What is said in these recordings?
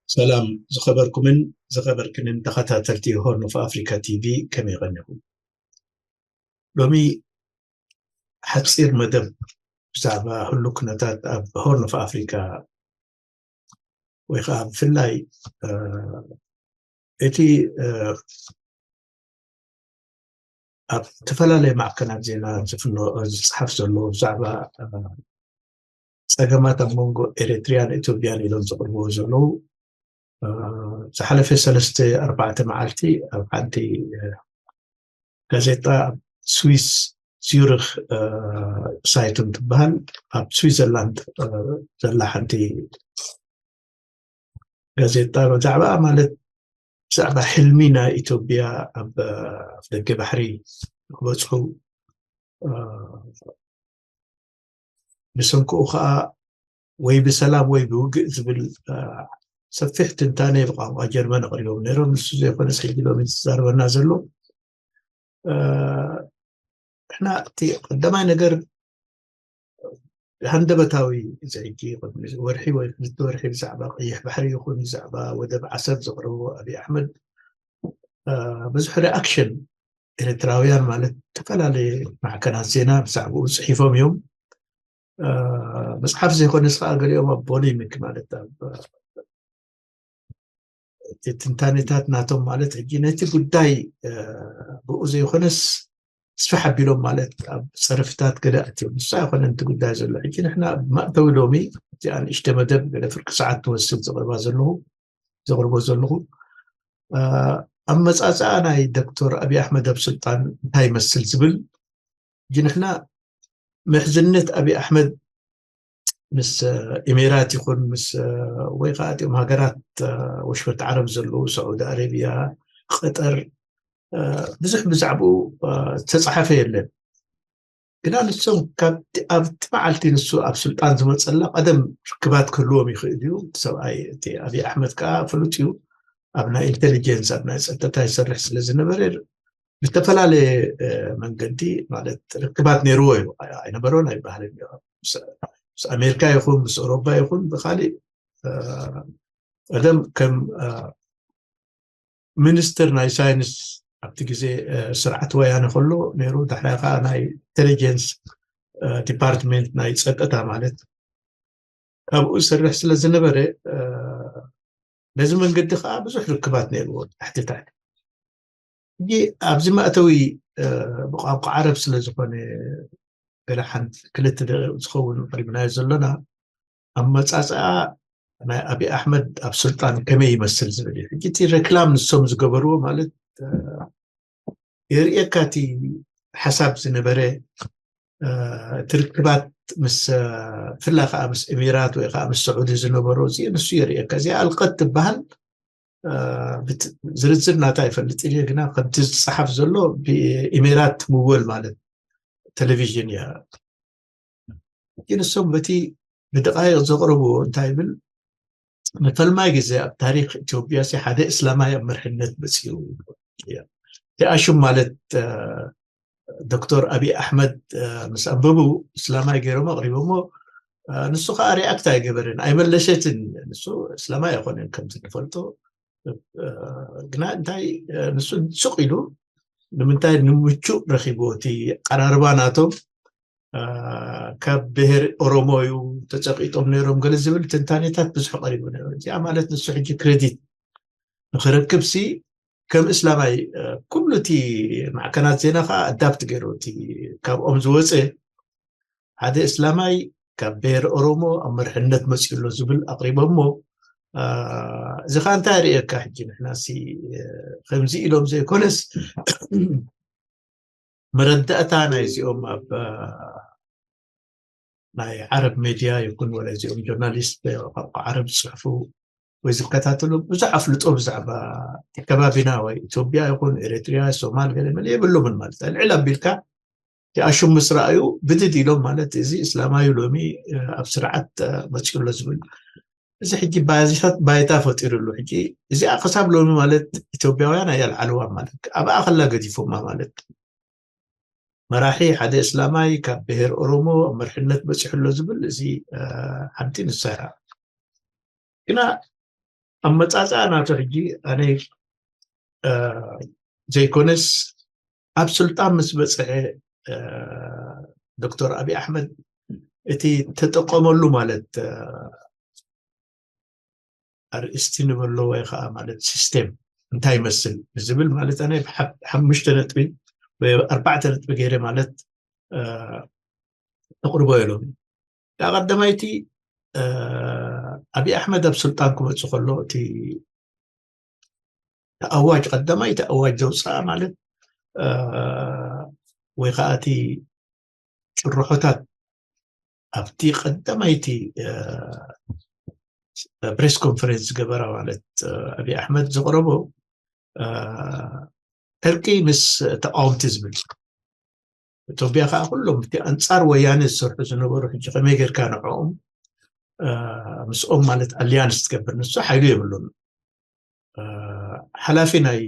ሰላም ዝኸበርኩምን ዝኸበርክንን ተኸታተልቲ ሆርን ኦፍ ኣፍሪካ ቲቪ፣ ከመይ ቀኒኹም? ሎሚ ሓፂር መደብ ብዛዕባ ህሉ ኩነታት ኣብ ሆርን ኦፍ ኣፍሪካ፣ ወይ ከዓ ብፍላይ እቲ ኣብ ዝተፈላለየ ማዕከናት ዜና ዝፍኖ ዝፅሓፍ ዘሎ ብዛዕባ ፀገማት ኣብ መንጎ ኤሪትሪያን ኢትዮጵያን ኢሎም ዘቕርብዎ ዘለዉ፣ ዝሓለፈ ሰለስተ ኣርባዕተ መዓልቲ ኣብ ሓንቲ ጋዜጣ ኣብ ስዊስ ዚዩሪክ ሳይቱን ትበሃል፣ ኣብ ስዊዘርላንድ ዘላ ሓንቲ ጋዜጣ ብዛዕባ፣ ማለት፣ ብዛዕባ ሕልሚ ናይ ኢትዮጵያ ኣብ ኣፍደገ ባሕሪ ክበፅሑ፣ ብሰንክኡ ከዓ ወይ ብሰላም ወይ ብውግእ ዝብል ሰፊሕ ትንታነ ብቋንቋ ጀርመን ኣቕሪቦም ነይሮም። ንሱ ዘይኮነስ ሕጂ ሎሚ ዝዛረበና ዘሎ፣ ንሕና እቲ ቀዳማይ ነገር ሃንደበታዊ፣ እዚ ሕጂ ቅድሚ ወርሒ ወይ ክልተ ወርሒ ብዛዕባ ቀይሕ ባሕሪ ይኹን ብዛዕባ ወደብ ዓሰብ ዘቕረቦ ኣብይ ኣሕመድ ብዙሕ ሪኣክሽን ኤርትራውያን፣ ማለት፣ ዝተፈላለየ ማዕከናት ዜና ብዛዕባኡ ጽሒፎም እዮም። መጽሓፍ ዘይኮነስ ከዓ ገሊኦም ኣብ ፖሌሚክ፣ ማለት፣ ኣብ እቲ ትንታኔታት ናቶም፣ ማለት፣ ሕጂ ነቲ ጉዳይ ብኡ ዘይኮነስ ስፍሕ ኣቢሎም፣ ማለት፣ ኣብ ጸርፍታት ገለ ኣትዮም። ንሱ ኣይኮነን እቲ ጉዳይ ዘሎ። ሕጂ ንሕና ኣብ ማእተዊ ሎሚ እዚኣ ንእሽተ መደብ ገለ ፍርቂ ሰዓት ትወስድ ዘቕርባ ዘለኹ ዘቕርቦ ዘለኹ ኣመፃፅኣ ናይ ዶክተር ኣብይ ኣሕመድ ኣብ ስልጣን እንታይ ይመስል ዝብል። ሕጂ ንሕና ምሕዝነት ኣብይ ኣሕመድ ምስ ኢሜራት ይኹን ምስ፣ ወይ ከዓ እቲኦም ሃገራት ወሽመጥ ዓረብ ዘለዉ፣ ሳዑዲ ኣረብያ፣ ቀጠር፣ ብዙሕ ብዛዕባኡ ዝተፃሓፈ የለን። ግና ንሶም ካብቲ ኣብቲ መዓልቲ ንሱ ኣብ ስልጣን ዝመፀላ ቀደም ርክባት ክህልዎም ይኽእል እዩ። እቲ ሰብኣይ፣ እቲ ኣብይ ኣሕመድ ከዓ ፍሉጥ እዩ። ኣብ ናይ ኢንቴሊጀንስ፣ ኣብ ናይ ፀጥታ ይሰርሕ ስለ ዝነበረ ብዝተፈላለየ መንገዲ፣ ማለት፣ ርክባት ነይርዎ እዩ። ኣይነበሮን ኣይበሃልን እዩ። ምስ ኣሜሪካ ይኹን ምስ ኤውሮፓ ይኹን ብካሊእ፣ ቀደም ከም ሚኒስትር ናይ ሳይንስ ኣብቲ ግዜ ስርዓት ወያነ ከሎ ነይሩ። ዳሕራይ ከዓ ናይ ኢንቴሊጀንስ ዲፓርትሜንት፣ ናይ ፀጥታ ማለት፣ ካብኡ ዝሰርሕ ስለ ዝነበረ፣ በዚ መንገዲ ከዓ ብዙሕ ርክባት ነይርዎ። ታሕቲ ታሕቲ ሕጂ ኣብዚ መእተዊ ብቋንቋ ዓረብ ስለ ዝኾነ፣ ገለ ሓንቲ ክልተ ደቂቕ ዝኸውን ቀሪብናዮ ዘሎና፣ ኣመፃፅኣ ናይ ኣብይ ኣሕመድ ኣብ ስልጣን ከመይ ይመስል ዝብል እዩ። ሕጂ እቲ ሬክላም ንሶም ዝገበርዎ፣ ማለት፣ የርእየካ እቲ ሓሳብ ዝነበረ፣ እቲ ርክባት ምስ፣ ብፍላይ ከዓ ምስ ኤሚራት ወይ ከዓ ምስ ስዑዲ ዝነበሮ፣ እዚ ንሱ የርእየካ። እዚኣ ኣልቀት ትበሃል። ዝርዝር ናታ ይፈልጥ እየ፣ ግና ከምቲ ዝፀሓፍ ዘሎ ብኢሜራት ትምወል፣ ማለት፣ ቴሌቪዥን እያ። ግን እሶም በቲ ብደቃይቕ ዘቕርብዎ እንታይ ይብል፣ ንፈልማይ ግዜ ኣብ ታሪክ ኢትዮጵያ ሲ ሓደ እስላማይ ኣብ መርሕነት መፅኡ። እቲ ኣሹም፣ ማለት፣ ዶክተር ኣብይ ኣሕመድ ምስ ኣንበቡ፣ እስላማይ ገይሮም ኣቕሪቦሞ። ንሱ ከዓ ሪኣክት ኣይገበርን፣ ኣይመለሰትን። ንሱ እስላማይ ኣይኮነን ከምቲ ንፈልጦ። ግና እንታይ፣ ንሱ ስቕ ኢሉ፣ ንምንታይ ንምቹእ ረኺብዎ፣ እቲ ኣቀራርባ ናቶም ካብ ብሄር ኦሮሞ እዩ ተፀቂጦም ነይሮም ገለ ዝብል ትንታኔታት ብዙሕ ቀሪቡ ነይሩ። እዚኣ፣ ማለት፣ ንሱ ሕጂ ክሬዲት ንክረክብ ሲ ከም እስላማይ፣ ኩሉ እቲ ማዕከናት ዜና ከዓ ኣዳፕት ገይሩ፣ እቲ ካብኦም ዝወፀ ሓደ እስላማይ ካብ ብሄር ኦሮሞ ኣብ መርሕነት መፅኡ ኣሎ ዝብል ኣቕሪቦሞ። እዚ ከዓ እንታይ የርእየካ? ሕጂ ንሕና ሲ ከምዚ ኢሎም ዘይኮነስ መረዳእታ ናይዚኦም ኣብ ናይ ዓረብ ሜድያ ይኹን ወላ እዚኦም ጆርናሊስት ቋንቋ ዓረብ ዝፅሕፉ ወይ ዝከታተሉ ብዙሕ ኣፍልጦ ብዛዕባ እቲ ከባቢና ወይ ኢትዮጵያ ይኹን ኤሪትሪያ፣ ሶማል፣ ገለ መለ የብሎምን ማለት እዩ። ልዕል ኣቢልካ እቲ ኣሹም ምስ ረኣዩ ብድድ ኢሎም፣ ማለት፣ እዚ እስላማዩ ሎሚ ኣብ ስርዓት መፂኡ ኣሎ ዝብል፣ እዚ ሕጂ ባይታ ፈጢሩሉ። ሕጂ እዚኣ ክሳብ ሎሚ፣ ማለት፣ ኢትዮጵያውያን ኣየልዓልዋን ማለት፣ ኣብኣ ከላ ገዲፎማ ማለት፣ መራሒ ሓደ እስላማይ ካብ ብሄር ኦሮሞ ኣብ መርሕነት በፂሑ ኣሎ ዝብል፣ እዚ ሓንቲ ንሳ እያ። ግና ኣመፃፅኣ ናቱ ሕጂ ኣነ ዘይኮነስ ኣብ ስልጣን ምስ በፅሐ ዶክተር ኣብይ ኣሕመድ እቲ ተጠቀመሉ ማለት ኣርእስቲ ንበሎ ወይ ከዓ ማለት ሲስቴም እንታይ ይመስል ዝብል ማለት ኣነ ሓሙሽተ ነጥቢ ወይ ኣርባዕተ ነጥቢ ገይረ ማለት ተቕርቦ ኢሎም። ቀዳማይቲ ኣብይ ኣሕመድ ኣብ ስልጣን ክመፅእ ከሎ እቲ ኣዋጅ ቀዳማይቲ ኣዋጅ ዘውፅኣ ማለት ወይ ከዓ እቲ ጭርሖታት ኣብቲ ቀዳማይቲ ፕሬስ ኮንፈረንስ ዝገበራ ማለት ኣብይ ኣሕመድ ዘቕረቦ ዕርቂ ምስ ተቃወምቲ ዝብል ኢትዮጵያ ከዓ ኩሎም እቲ ኣንፃር ወያነ ዝሰርሑ ዝነበሩ ሕጂ ከመይ ጌርካ ንዕኦም ምስኦም ማለት ኣሊያንስ ትገብር ንሱ ሓይሉ የብሉን ሓላፊ ናይ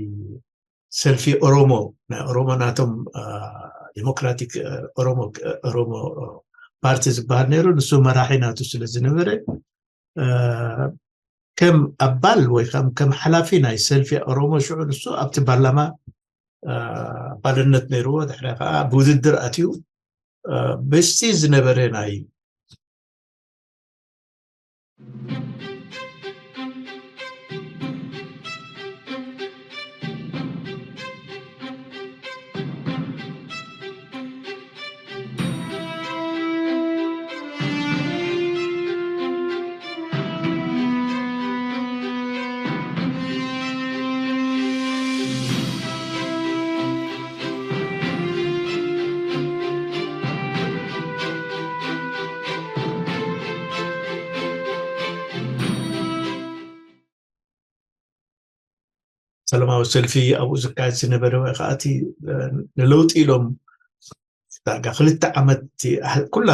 ሰልፊ ኦሮሞ ናይ ኦሮሞ ናቶም ዲሞክራቲክ ኦሮሞ ኦሮሞ ፓርቲ ዝበሃል ነይሩ ንሱ መራሒ ናቱ ስለ ዝነበረ ከም ኣባል ወይ ከም ከም ሓላፊ ናይ ሰልፊ ኦሮሞ ሽዑ ንሱ ኣብቲ ፓርላማ ኣባልነት ነይርዎ ድሕሪ ከዓ ብውድድር ኣትዩ በስቲ ዝነበረ ናይ ሰላማዊ ሰልፊ ኣብኡ ዝካየድ ዝነበረ ወይ ከዓ እቲ ንለውጢ ኢሎም ዳርጋ ክልተ ዓመት ኩላ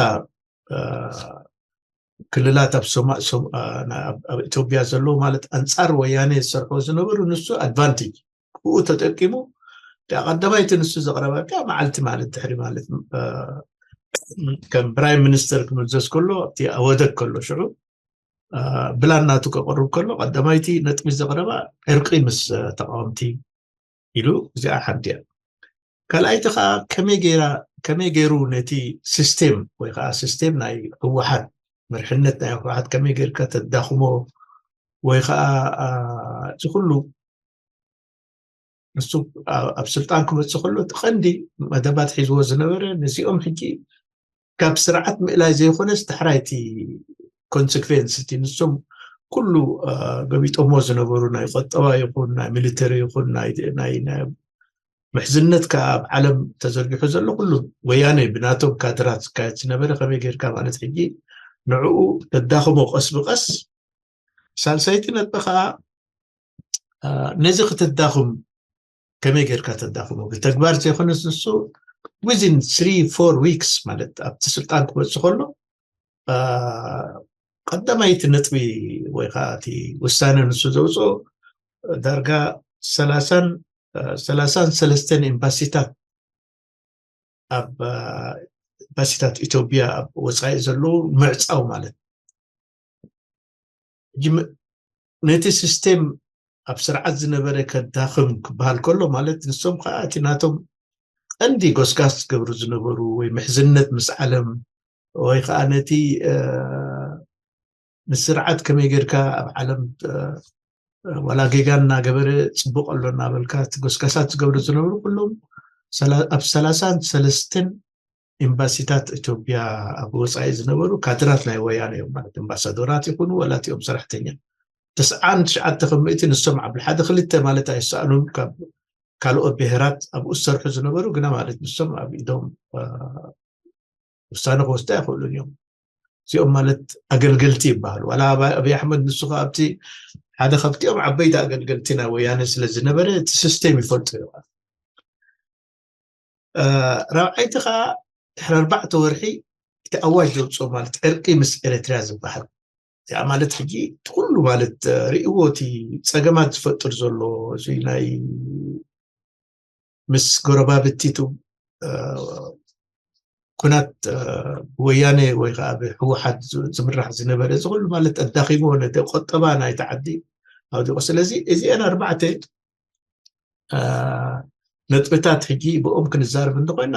ክልላት ኣብ ሶማ ኣብ ኢትዮጵያ ዘለዉ ማለት ኣንፃር ወያነ ዝሰርሑ ዝነበሩ ንሱ ኣድቫንቴጅ ክኡ ተጠቂሙ ቀዳማይቲ ንሱ ዘቕረበ መዓልቲ ማለት ድሕሪ ማለት ከም ፕራይም ሚኒስተር ክምዘዝ ከሎ ኣብቲ ኣወደግ ከሎ ሽዑ ብላን ናቱ ከቕርብ ከሎ ቀዳማይቲ ነጥቢ ዘቕረባ ዕርቂ ምስ ተቃወምቲ ኢሉ እዚኣ ሓንቲ እያ ካልኣይቲ ከዓ ከመይ ገይራ ከመይ ገይሩ ነቲ ሲስቴም ወይ ከዓ ሲስቴም ናይ ህወሓት መርሕነት ናይ ህወሓት ከመይ ገይርካ ተዳኽሞ ወይ ከዓ እዚ ኩሉ ንሱ ኣብ ስልጣን ክመፅእ ከሎ እቲ ቀንዲ መደባት ሒዝዎ ዝነበረ ነዚኦም ሕጂ ካብ ስርዓት ምእላይ ዘይኮነስ ዳሕራይ እቲ ኮንስኩዌንስ እቲ ንሶም ኩሉ ገቢጦሞ ዝነበሩ ናይ ቆጠባ ይኹን ናይ ሚሊተሪ ይኹን ናይ ምሕዝነት ከዓ ኣብ ዓለም ተዘርጊሑ ዘሎ ኩሉ ወያነ ብናቶም ካድራት ዝካየድ ዝነበረ ከመይ ጌርካ ማለት ሕጂ ንዕኡ ተዳኽሞ ቀስ ብቀስ ሳልሳይቲ ነጥቢ ከዓ ነዚ ክትዳኽም ከመይ ጌርካ ተዳኽሞ ብተግባር ዘይኮነስ ንሱ within three four weeks ማለት ኣብቲ ስልጣን ክመፅእ ከሎ ቀዳማይቲ ነጥቢ ወይ ከዓ እቲ ውሳነ ንሱ ዘውፅኦ ዳርጋ ሰላሳን ሰላሳን ሰለስተን ኤምባሲታት ኣብ ኤምባሲታት ኢትዮጵያ ኣብ ወፃኢ ዘለዉ ምዕፃው ማለት ነቲ ሲስቴም ኣብ ስርዓት ዝነበረ ከዳኽም ክበሃል ከሎ ማለት ንሶም ከዓ እቲ ናቶም ቀንዲ ጎስጋስ ዝገብሩ ዝነበሩ ወይ ምሕዝነት ምስ ዓለም ወይ ከዓ ነቲ ንስርዓት ከመይ ጌርካ ኣብ ዓለም ዋላ ጌጋ እናገበረ ፅቡቅ ኣሎ እናበልካ እቲ ጎስጋሳት ዝገብሩ ዝነበሩ ኩሎም ኣብ ሰላሳን ሰለስተን ኤምባሲታት ኢትዮጵያ ኣብ ወፃኢ ዝነበሩ ካድራት ናይ ወያነ እዮም ማለት ኣምባሳደራት ይኹኑ ዋላ እቲኦም ሰራሕተኛ ተስዓን ትሽዓተ ከሚእቲ ንሶም ዓብል ሓደ ክልተ ማለት ኣይሰኣኑን ካብ ካልኦት ብሄራት ኣብኡ ዝሰርሑ ዝነበሩ ግና ማለት ንሶም ኣብ ኢዶም ውሳነ ክወስዱ ኣይኽእሉን እዮም እዚኦም ማለት ኣገልገልቲ ይበሃሉ ዋላ ኣብይ ኣሕመድ ንሱ ኣብቲ ሓደ ካብቲኦም ዓበይቲ ኣገልገልቲ ናይ ወያነ ስለ ዝነበረ እቲ ሲስቴም ይፈልጡ እዮም ራብዓይቲ ከዓ ድሕሪ ኣርባዕተ ወርሒ እቲ ኣዋጅ ዘውፅኦ ማለት ዕርቂ ምስ ኤርትርያ ዝበሃል እዚኣ ማለት ሕጂ እቲ ኩሉ ማለት ርእዎ እቲ ፀገማት ዝፈጥር ዘሎ እዚ ናይ ምስ ጎረባብቲ እቲ ኩናት ብወያነ ወይ ከዓ ብህወሓት ዝምራሕ ዝነበረ እዚ ኩሉ ማለት ኣዳኺሞ ነቲ ቆጠባ ናይቲ ዓዲ ኣውዲቑ። ስለዚ እዚአን ኣርባዕተ ነጥብታት ሕጂ ብኦም ክንዛረብ እንተኮይና፣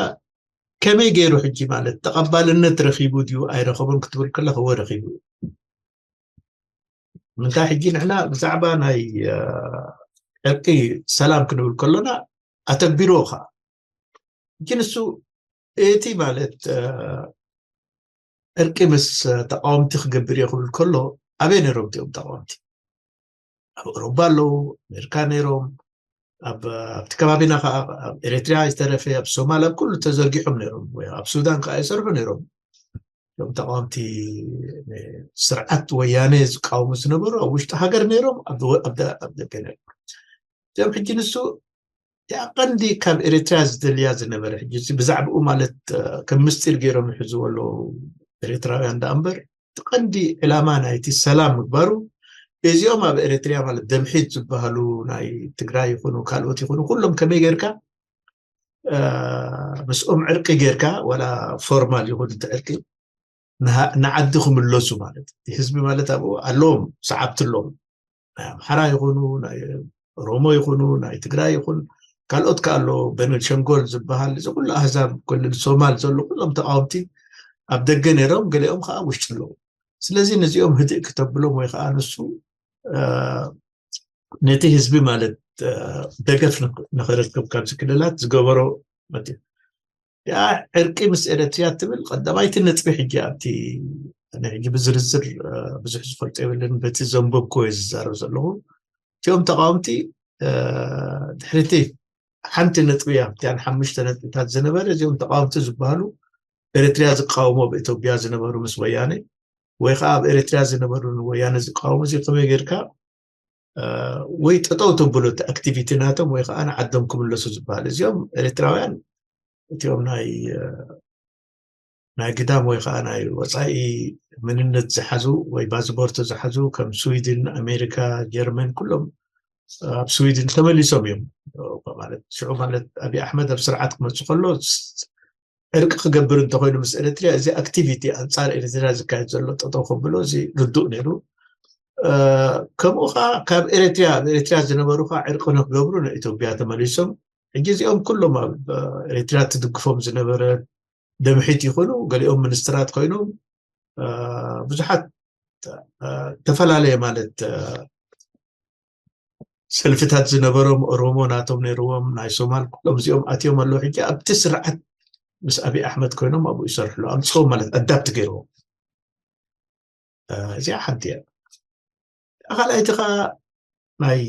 ከመይ ገይሩ ሕጂ ማለት ተቐባልነት ረኺቡ ድዩ ኣይረኸቡን ክትብል ከለኽ፣ እወ ረኺቡ። ምንታይ ሕጂ ንሕና ብዛዕባ ናይ ዕርቂ ሰላም ክንብል ከሎና ኣተግቢርዎ ከዓ። ሕጂ ንሱ እቲ ማለት ዕርቂ ምስ ተቃወምቲ ክገብር እየ ክብል ከሎ፣ ኣበይ ነይሮም እቲኦም ተቃወምቲ? ኣብ ኦሮባ ኣለዉ፣ ኣሜሪካ ነይሮም፣ ኣብቲ ከባቢና ከዓ ኣብ ኤርትራ ዝተረፈ ኣብ ሶማል ኣብ ኩሉ ተዘርጊሖም ነይሮም፣ ወይ ኣብ ሱዳን ከዓ ይሰርሑ ነይሮም። እቶም ተቃወምቲ ስርዓት ወያነ ዝቃወሙ ዝነበሩ ኣብ ውሽጢ ሃገር ነይሮም፣ ኣብ ደገ ነይሮም። እዚኦም ሕጂ ንሱ እቲኣ ቀንዲ ካብ ኤርትራ ዝደልያ ዝነበረ፣ ሕጂ ብዛዕባኡ ማለት ከም ምስጢር ገይሮም ይሕዝዎ ኣለዉ ኤርትራውያን ደኣ እምበር፣ እቲ ቀንዲ ዕላማ ናይቲ ሰላም ምግባሩ፣ እዚኦም ኣብ ኤርትራ ማለት ደምሒት ዝበሃሉ ናይ ትግራይ ይኹኑ ካልኦት ይኹኑ ኩሎም ከመይ ጌርካ ምስኦም ዕርቂ ጌርካ፣ ዋላ ፎርማል ይኹን እቲ ዕርቂ ንዓዲ ክምለሱ ማለት፣ ህዝቢ ማለት ኣብኡ ኣለዎም፣ ሰዓብቲ ኣለዎም። ናይ ኣምሓራ ይኹኑ ናይ ኦሮሞ ይኹኑ ናይ ትግራይ ይኹን ካልኦት ከ ኣሎ፣ በንሸንጎል ዝበሃል፣ እዚ ኩሉ ኣህዛብ ክልል ሶማል ዘሎ ኩሎም ተቃወምቲ ኣብ ደገ ነይሮም፣ ገሊኦም ከዓ ውሽጢ ኣለዉ። ስለዚ ነዚኦም ህድእ ክተብሎም ወይ ከዓ ንሱ ነቲ ህዝቢ ማለት ደገፍ ንክረክብ ካብዚ ክልላት ዝገበሮ መት ያ ዕርቂ ምስ ኤረትርያ ትብል ቀዳማይቲ ነጥቢ ሕጂ ኣብቲ፣ ሕጂ ብዝርዝር ብዙሕ ዝፈልጦ የብልን፣ በቲ ዘንበብኩ እየ ዝዛረብ ዘለኹ። እቲኦም ተቃወምቲ ድሕሪቲ ሓንቲ ነጥቢ እያ ኣብቲያን ሓሙሽተ ነጥብታት ዝነበረ። እዚኦም ተቃወምቲ ዝበሃሉ ኤረትርያ ዝቃወሙ ኣብ ኢትዮጵያ ዝነበሩ ምስ ወያነ ወይ ከዓ ኣብ ኤረትርያ ዝነበሩ ንወያነ ዝቃወሙ እዚ ከመይ ጌርካ ወይ ጠጠው ተብሎ እቲ ኣክቲቪቲ ናቶም ወይ ከዓ ንዓዶም ክምለሱ ዝበሃል። እዚኦም ኤርትራውያን እቲኦም ናይ ናይ ግዳም ወይ ከዓ ናይ ወፃኢ መንነት ዝሓዙ ወይ ባዝቦርት ዝሓዙ ከም ስዊድን፣ ኣሜሪካ፣ ጀርመን ኩሎም ኣብ ስዊድን ተመሊሶም እዮም ማለት ሽዑ ማለት ኣብይ ኣሕመድ ኣብ ስርዓት ክመፁ ከሎ ዕርቂ ክገብር እንተኮይኑ ምስ ኤርትርያ እዚ ኣክቲቪቲ ኣንፃር ኤርትርያ ዝካየድ ዘሎ ጠጠው ከብሎ እዚ ርዱእ ነይሩ። ከምኡ ከዓ ካብ ኤርትርያ ኣብ ኤርትርያ ዝነበሩ ከዓ ዕርቂ ንክገብሩ ንኢትዮጵያ ተመሊሶም። ሕጂ እዚኦም ኩሎም ኣብ ኤርትርያ ትድግፎም ዝነበረ ደምሒት ይኹኑ ገሊኦም ሚኒስትራት ኮይኖም ብዙሓት ተፈላለየ ማለት ሰልፍታት ዝነበሮም ኦሮሞ ናቶም ነይርዎም ናይ ሶማል ኩሎም እዚኦም ኣትዮም ኣለዉ። ሕጂ ኣብቲ ስርዓት ምስ ኣብይ ኣሕመድ ኮይኖም ኣብኡ ይሰርሕሉ ኣምፅኦም ማለት ኣዳፕት ገይርዎም። እዚኣ ሓንቲ እያ። ካልኣይቲ ከዓ ናይ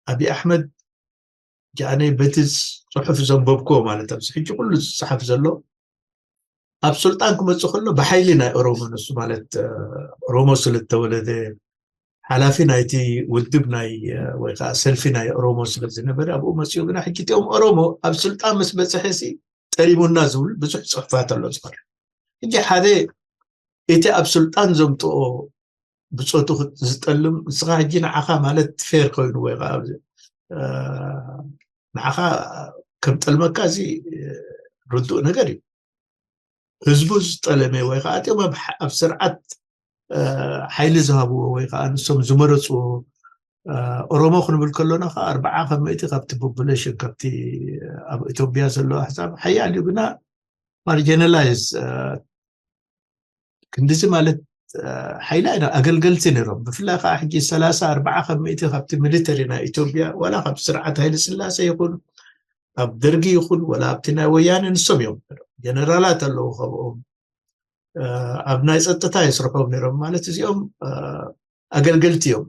ኣብይ ኣሕመድ ጃኣነ በቲ ፅሑፍ ዘንበብክዎ ማለት ኣብዚ ሕጂ ኩሉ ዝፅሓፍ ዘሎ ኣብ ስልጣን ክመፅእ ከሎ ብሓይሊ ናይ ኦሮሞ ንሱ ማለት ኦሮሞ ስለዝተወለደ ሓላፊ ናይቲ ውድብ ናይ ወይ ከዓ ሰልፊ ናይ ኦሮሞ ስለ ዝነበረ ኣብኡ መፅኡ። ግና ሕጂ እቲኦም ኦሮሞ ኣብ ስልጣን ምስ በፅሐ ሲ ጠሊሙና ዝብል ብዙሕ ፅሑፋት ኣሎ ዝቐር። ሕጂ ሓደ እቲ ኣብ ስልጣን ዘምፅኦ ብፆቱ ዝጠልም ንስኻ ሕጂ ንዓኻ ማለት ፌር ኮይኑ ወይ ከዓ ንዓኻ ከም ጠልመካ እዚ ርዱእ ነገር እዩ። ህዝቡ ዝጠለመ ወይ ከዓ እቲኦም ኣብ ስርዓት ሓይሊ ዝሃብዎ ወይ ከዓ ንሶም ዝመረፅዎ ኦሮሞ ክንብል ከሎና ከዓ ኣርባዓ ካብ ምእቲ ካብቲ ፖፑሌሽን ካብቲ ኣብ ኢትዮጵያ ዘሎ ኣሕዛብ ሓያል እዩ። ግና ማርጂናላይዝ ክንዲዚ ማለት ሓይሊ ኣይነ ኣገልገልቲ ነይሮም። ብፍላይ ከዓ ሕጂ ሰላሳ ኣርባዓ ካብ ምእቲ ካብቲ ሚሊተሪ ናይ ኢትዮጵያ ዋላ ካብ ስርዓት ሃይለ ስላሴ ይኹን ኣብ ደርጊ ይኹን ወላ ኣብቲ ናይ ወያነ ንሶም እዮም ጀነራላት ኣለዉ ካብኦም ኣብ ናይ ፀጥታ ይስርሖም ነይሮም ማለት እዚኦም ኣገልገልቲ እዮም።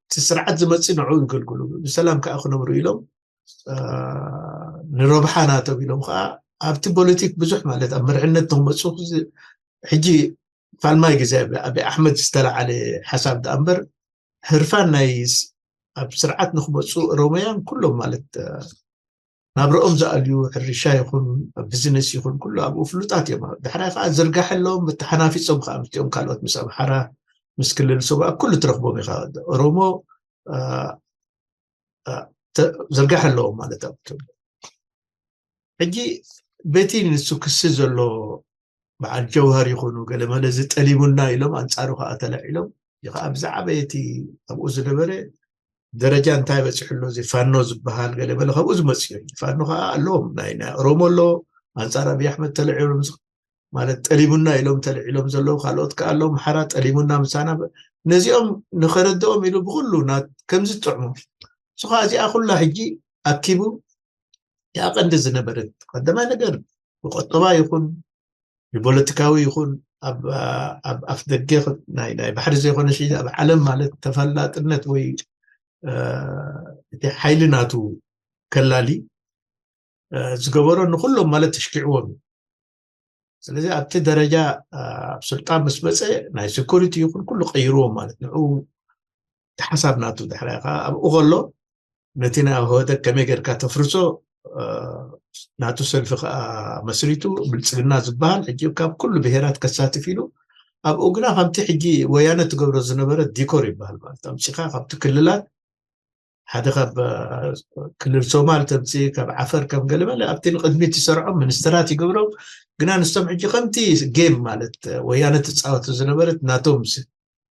እቲ ስርዓት ዝመፅእ ንዑ ይገልግሉ ብሰላም ከዓ ክነብሩ ኢሎም ንረብሓ ናቶም ኢሎም ከዓ ኣብቲ ፖለቲክ ብዙሕ ማለት ኣብ መርሕነት ንክመፁ ሕጂ ፋልማይ ግዜ ኣብ ኣሕመድ ዝተለዓለ ሓሳብ ደኣ እምበር ህርፋን ናይ ኣብ ስርዓት ንክመፁ ኦሮሞያን ኩሎም ማለት ናብረኦም ዝኣልዩ ሕርሻ ይኹን ቢዝነስ ይኹን ኩሉ ኣብኡ ፍሉጣት እዮም። ድሕራይ ከዓ ዝርጋሐሎም ተሓናፊፆም ከዓ ምስኦም ካልኦት ምስ ኣምሓራ ምስ ክልል ሶባ ኩሉ ትረኽቦም ኢኻ። ኦሮሞ ዝርጋሐ ኣለዎም ማለት ኣብ ሕጂ በቲ ንሱ ክሲ ዘሎ በዓል ጀውሃር ይኹኑ ገለመለ ዝጠሊሙና ኢሎም ኣንፃሩ ከዓ ተለዒሎም ከዓ ብዛዕባ እቲ ኣብኡ ዝነበረ ደረጃ እንታይ በፂሑ ኣሎ፣ እዚ ፋኖ ዝበሃል ገለ በለ ካብኡ ዝመፅእ እዩ። ፋኖ ከዓ ኣለዎም፣ ናይ ናይ ኦሮሞ ኣሎ፣ ኣንፃር ኣብይ ኣሕመድ ተለዒሎም ዝ- ማለት ጠሊሙና ኢሎም ተለዒሎም ዘለዉ ካልኦት ከዓ ኣለዉ፣ ኣምሓራ ጠሊሙና ምሳና በ- ነዚኦም ንኸረድኦም ኢሉ ብኩሉ ና- ከምዚ ዝጥዕሙ። ንሱ ከዓ እዚኣ ኩላ ሕጂ ኣኪቡ እያ ቀንዲ ዝነበረት። ቀዳማይ ነገር ብቆጠባ ይኹን ብፖለቲካዊ ይኹን ኣብ ኣብ ኣፍ ደገ ናይ ናይ ባሕሪ ዘይኮነ ሽ ኣብ ዓለም ማለት ተፈላጥነት ወይ እቲ ሓይሊ ናቱ ከላሊ ዝገበሮ ንኩሎም ማለት ተሽኪዕዎም እዩ። ስለዚ ኣብቲ ደረጃ ኣብ ስልጣን ምስ መፀ ናይ ሴኩሪቲ ይኹን ኩሉ ቀይርዎም ማለት ንዑ ተሓሳብ ናቱ ድሕራይ ከዓ ኣብኡ ከሎ ነቲ ናይ ህወደግ ከመይ ጌርካ ተፍርሶ ናቱ ሰልፊ ከዓ መስሪቱ ብልፅግና ዝበሃል ሕጂ ካብ ኩሉ ብሄራት ከሳትፍ ኢሉ ኣብኡ ግና ከምቲ ሕጂ ወያነ ትገብሮ ዝነበረ ዲኮር ይበሃል ማለት ኣምፂኻ ካብቲ ክልላት ሓደ ካብ ክልል ሶማል ተምፅእ ካብ ዓፈር ከም ገለመለ ኣብቲ ንቅድሚት ዝሰርዖም ሚኒስትራት ይገብሮም ግና ንሶም ሕጂ ከምቲ ጌም ማለት ወያነ ትፃወቱ ዝነበረት ናቶም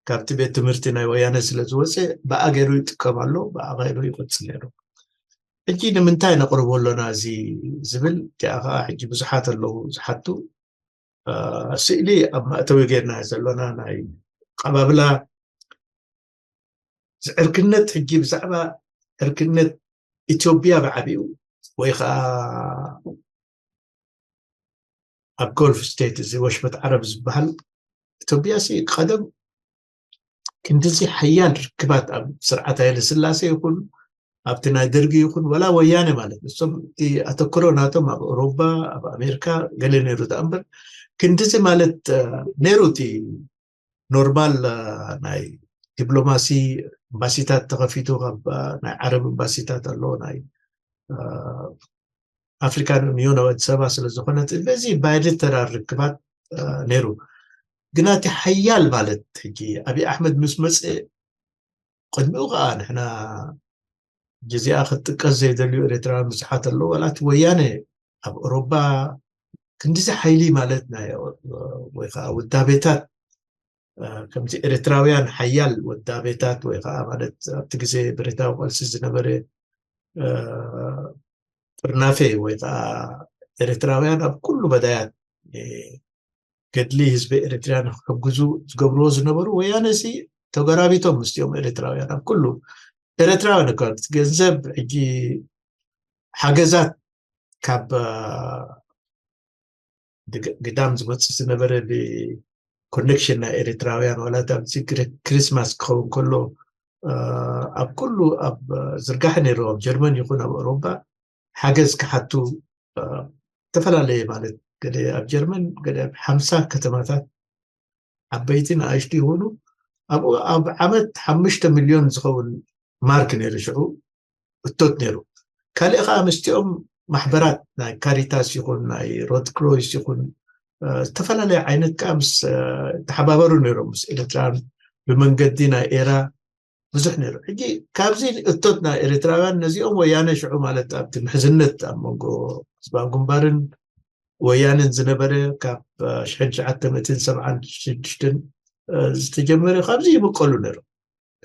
ካብቲ ቤት ትምህርቲ ናይ ወያነ ስለ ዝወፀ ብኣ ገይሩ ይጥቀም ኣሎ ብኣ ገይሩ ይቅፅል ነይሩ። ሕጂ ንምንታይ ነቅርቦ ኣሎና እዚ ዝብል እቲኣ ከዓ ሕጂ ብዙሓት ኣለዉ ዝሓቱ ስእሊ ኣብ መእተዊ ጌርና ዘሎና ናይ ቀባብላ ዝዕርክነት ሕጂ ብዛዕባ ዕርክነት ኢትዮጵያ ብዓቢኡ ወይ ከዓ ኣብ ጎልፍ ስቴት እዚ ወሽመጥ ዓረብ ዝበሃል ኢትዮጵያ ሲ ቀደም ክንድዚ ሓያል ርክባት ኣብ ስርዓት ሃይለ ስላሴ ይኹን ኣብቲ ናይ ደርጊ ይኹን ወላ ወያነ ማለት ንሶም እቲ ኣተክሮ ናቶም ኣብ ኣውሮባ ኣብ ኣሜሪካ ገለ ነይሩ ዳ እምበር ክንድዚ ማለት ነይሩ እቲ ኖርማል ናይ ዲፕሎማሲ ኤምባሲታት ተኸፊቱ ካብ ናይ ዓረብ ኤምባሲታት ኣሎ ናይ ኣፍሪካን ዩኒዮን ኣብ ኣዲስ ኣበባ ስለ ዝኾነት በዚ ባይሌተራል ርክባት ነይሩ። ግና እቲ ሓያል ማለት ሕጂ ኣብይ ኣሕመድ ምስ መፀ ቅድሚኡ ከዓ ንሕና ጊዜኣ ክትጥቀስ ዘይደልዩ ኤርትራውያን ብዙሓት ኣለዉ ዋላ እቲ ወያነ ኣብ ኦሮባ ክንዲዚ ሓይሊ ማለት ናይ ወይ ከዓ ውዳቤታት ከምቲ ኤርትራውያን ሓያል ውዳቤታት ወይ ከዓ ማለት ኣብቲ ግዜ ብረታዊ ቃልሲ ዝነበረ ጥርናፌ ወይ ከዓ ኤርትራውያን ኣብ ኩሉ መዳያት ገድሊ ህዝቢ ኤርትራ ንክሕግዙ ዝገብርዎ ዝነበሩ ወያነ ሲ ተጎራቢቶም ምስቲኦም ኤርትራውያን ኣብ ኩሉ ኤርትራውያን እኳ ገንዘብ ሕጂ ሓገዛት ካብ ግዳም ዝመፅእ ዝነበረ ብኮኔክሽን ናይ ኤርትራውያን ዋላ ኣብዚ ክሪስማስ ክኸውን ከሎ ኣብ ኩሉ ኣብ ዝርጋሐ ነይሩ ኣብ ጀርመን ይኹን ኣብ ኣውሮባ ሓገዝ ክሓቱ ዝተፈላለየ ማለት ገለ ኣብ ጀርመን ገለ ኣብ ሓምሳ ከተማታት ዓበይቲ ንኣሽቱ ይኹኑ ኣብኡ ኣብ ዓመት ሓሙሽተ ሚልዮን ዝኸውን ማርክ ነይሩ ሽዑ እቶት ነይሩ። ካልእ ከዓ ምስቲኦም ማሕበራት ናይ ካሪታስ ይኹን ናይ ሮድ ክሮይስ ይኹን ዝተፈላለየ ዓይነት ከዓ ምስ ተሓባበሩ ነይሮም ምስ ኤርትራን ብመንገዲ ናይ ኤራ ብዙሕ ነይሩ። ሕጂ ካብዚ እቶት ናይ ኤርትራውያን ነዚኦም ወያነ ሽዑ ማለት ኣብቲ ምሕዝነት ኣብ መንጎ ህዝባዊ ግንባርን ወያንን ዝነበረ ካብ ሽሕን ትሽዓተ ሚእትን ሰብዓን ሽዱሽተን ዝተጀመረ ካብዚ ይምቀሉ ነይሮም።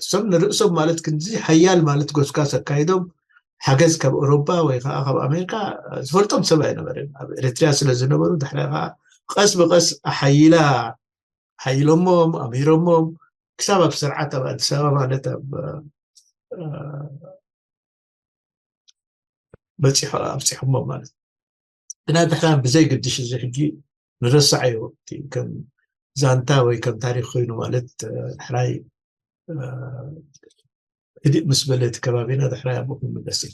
እሶም ንርእሶም ማለት ክንዚ ሓያል ማለት ጎስጓስ ኣካይዶም ሓገዝ ካብ ኤውሮፓ ወይ ከዓ ካብ ኣሜሪካ ዝፈልጦም ሰብ ኣይነበረን። ኣብ ኤርትርያ ስለ ዝነበሩ ድሕሪ ከዓ ቀስ ብቀስ ኣሓይላ ሓይሎሞም ኣምሂሮሞም ክሳብ ኣብ ስርዓት ኣብ ኣዲስ ኣበባ ማለት ኣብ በፂሖ ኣብፂሖሞ ማለት ግና ድሕራን ብዘይ ግድሽ እዚ ሕጂ ንረሳዓዮ ከም ዛንታ ወይ ከም ታሪክ ኮይኑ ማለት ሕራይ ህድእ ምስ በለ እቲ ከባቢና ድሕራይ ኣብኡ ክንምለስ እዩ።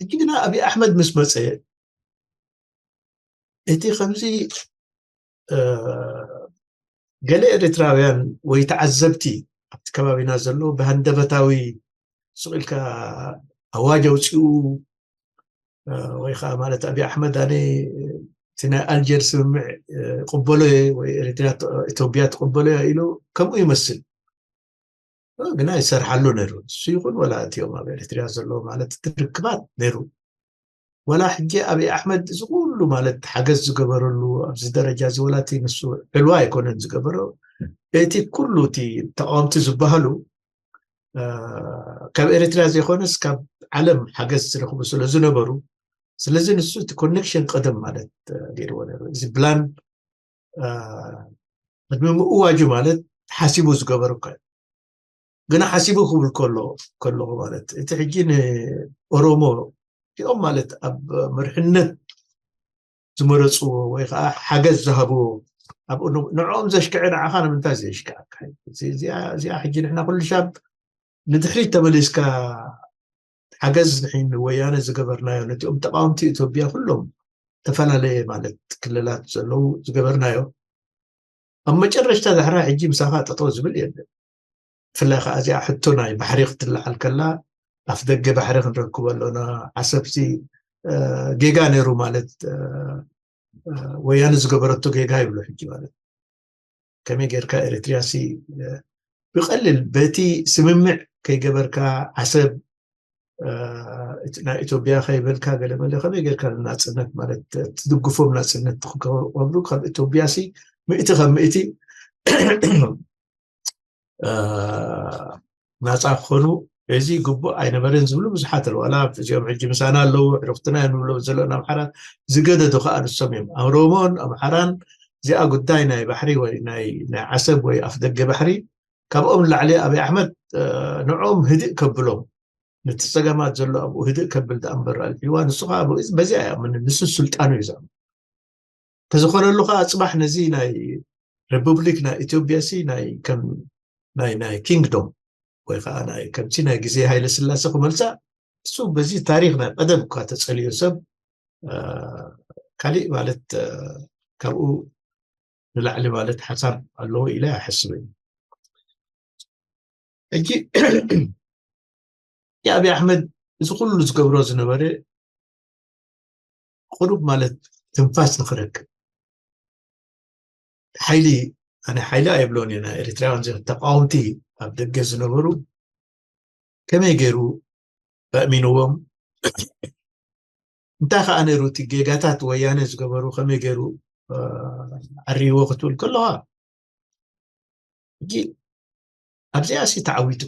ሕጂ ግና ኣብይ ኣሕመድ ምስ መፀ እቲ ከምዚ ገለ ኤርትራውያን ወይ ተዓዘብቲ ኣብቲ ከባቢና ዘሎ ብሃንደበታዊ ስቕ ኢልካ ኣዋጅ ኣውፅኡ ወይ ከዓ ማለት ኣብይ ኣሕመድ ኣነ እቲ ናይ ኣልጀር ስምምዕ ይቕበሎ እየ ወይ ኤርትራ ኢትዮጵያ ትቕበሎ እያ ኢሉ ከምኡ ይመስል ግና ይሰርሓሉ ነይሩ። እሱ ይኹን ወላ እቲኦም ኣብ ኤርትርያ ዘለዉ ማለት እቲ ርክባት ነይሩ። ወላ ሕጂ ኣብይ ኣሕመድ እዚ ኩሉ ማለት ሓገዝ ዝገበረሉ ኣብዚ ደረጃ እዚ ወላ እቲ ንሱ ዕልዋ ኣይኮነን ዝገበሮ እቲ ኩሉ እቲ ተቃወምቲ ዝበሃሉ ካብ ኤርትራ ዘይኮነስ ካብ ዓለም ሓገዝ ዝረኽቡ ስለ ዝነበሩ፣ ስለዚ ንሱ እቲ ኮኔክሽን ቀደም ማለት ገይርዎ ነሩ። እዚ ብላን ቅድሚ ምእዋጁ ማለት ሓሲቡ ዝገበሩ እኳ ግና ሓሲቡ ክብል ከሎ ከለኹ ማለት እቲ ሕጂ ንኦሮሞ እዚኦም ማለት ኣብ መርሕነት ዝመረፅዎ ወይ ከዓ ሓገዝ ዝሃብዎ ኣብኡ ንዕኦም ዘሽክዐ ንዓኻ ንምንታይ ዘሽክዐካ? እዚኣ ሕጂ ንሕና ኩሉ ሻብ ንድሕሪት ተመሊስካ ሓገዝ ንወያነ ዝገበርናዮ ነቲኦም ተቃወምቲ ኢትዮጵያ ኩሎም ዝተፈላለየ ማለት ክልላት ዘለዉ ዝገበርናዮ ኣብ መጨረሽታ ዳሕራ ሕጂ ምሳኻ ጠጠው ዝብል የለን። ብፍላይ ከዓ እዚኣ ሕቶ ናይ ባሕሪ ክትለዓል ከላ ኣፍ ደገ ባሕሪ ክንረክቦ ኣሎና። ዓሰብሲ ጌጋ ነይሩ ማለት ወያነ ዝገበረቶ ጌጋ ይብሉ ሕጂ ማለት ከመይ ጌርካ ኤርትርያ ሲ ብቀሊል በቲ ስምምዕ ከይገበርካ ዓሰብ ናይ ኢትዮጵያ ከይበልካ ገለመለ ከመይ ጌርካ ናፅነት ማለት ትድግፎም ናፅነት ትክከብሩ ካብ ኢትዮጵያ ሲ ምእቲ ካብ ምእቲ ናፃ ክኾኑ እዚ ግቡእ ኣይነበረን ዝብሉ ብዙሓት ኣለዉ። ዋላ እዚኦም ሕጂ ምሳና ኣለዉ ዕሩክትና እዮም ንብሎም ዘለዉ ኣምሓራ ዝገደዱ ከዓ ንሶም እዮም። ኣምሮሞን ኣምሓራን እዚኣ ጉዳይ ናይ ባሕሪ ወይ ናይ ዓሰብ ወይ ኣፍ ደገ ባሕሪ ካብኦም ንላዕሊ ኣብይ ኣሕመድ ንዕኦም ህድእ ከብሎም ነቲ ፀገማት ዘሎ ኣብኡ ህድእ ከብል ደኣ እምበር ኣልዒዋ ንሱ ከዓ በዚኣ እያ ንሱ ስልጣኑ እዩ ዝኣምን ተዝኾነሉ ከዓ ፅባሕ ነዚ ናይ ሪፑብሊክ ናይ ኢትዮጵያ ሲ ናይ ከም ናይ ናይ ኪንግዶም ወይ ከዓ ናይ ከምቲ ናይ ግዜ ሃይለ ስላሴ ክመልሳ እሱ በዚ ታሪክ ናይ ቀደም እኳ ተፀልዮ ሰብ ካሊእ ማለት ካብኡ ንላዕሊ ማለት ሓሳብ ኣለዎ ኢለ ኣይሓስብን። ሕጂ የኣብይ ኣሕመድ እዚ ኩሉ ዝገብሮ ዝነበረ ቁሩብ ማለት ትንፋስ ንክረክብ ሓይሊ ኣነ ሓይሊ ኣይብሎን እየ ናይ ኤርትራውያን ዘ ተቃወምቲ ኣብ ደገ ዝነበሩ ከመይ ገይሩ ኣእሚንዎም እንታይ ከዓ ነይሩ እቲ ጌጋታት ወያነ ዝገበሩ ከመይ ገይሩ ዓሪዎ ክትብል ከለዋ ሕጂ ኣብዚኣ ሲ ተዓዊቱ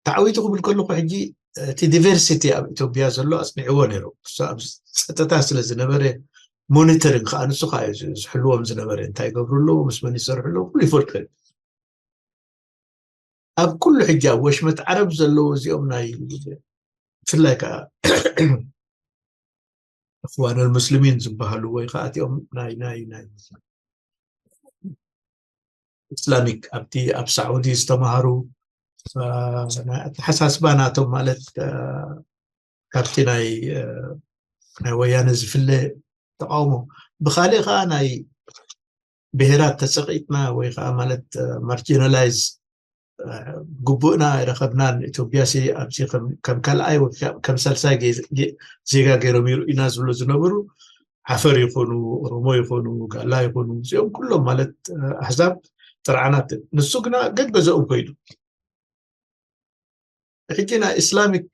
ተዓዊቱ ክብል ከለኩ ሕጂ እቲ ዲቨርሲቲ ኣብ ኢትዮጵያ ዘሎ ኣፅኒዕዎ ነይሩ እሱ ኣብ ፀጥታ ስለ ዝነበረ ሞኒተሪንግ ከዓ ንሱ ከዓ እዩ ዝሕልዎም ዝነበረ እንታይ ይገብሩ ኣለዉ ምስ መን ይሰርሑ ኣለዉ ኩሉ ይፈልጡ ኣብ ኩሉ ሕጂ ኣብ ወሽመት ዓረብ ዘለዉ እዚኦም ናይ ብፍላይ ከዓ እኽዋን ኣልሙስሊሚን ዝበሃሉ ወይ ከዓ እቲኦም ናይ ናይ ናይ ኢስላሚክ ኣብቲ ኣብ ሳዑዲ ዝተምሃሩ ኣተሓሳስባ ናቶም ማለት ካብቲ ናይ ናይ ወያነ ዝፍለ ተቃውሞ ብካሊእ ከዓ ናይ ብሄራት ተፀቂጥና ወይ ከዓ ማለት ማርጂናላይዝ ግቡእና ኣይረኸብናን ኢትዮጵያ ሲ ኣብዚ ከም ካልኣይ ከም ሳልሳይ ዜጋ ገይሮም ይርእዩና ዝብሉ ዝነበሩ ዓፈር ይኾኑ ኦሮሞ ይኾኑ ጋላ ይኾኑ እዚኦም ኩሎም ማለት ኣሕዛብ ጥርዓናት ንሱ ግና ገገዘኡ ኮይዱ ሕጂ ናይ ኢስላሚክ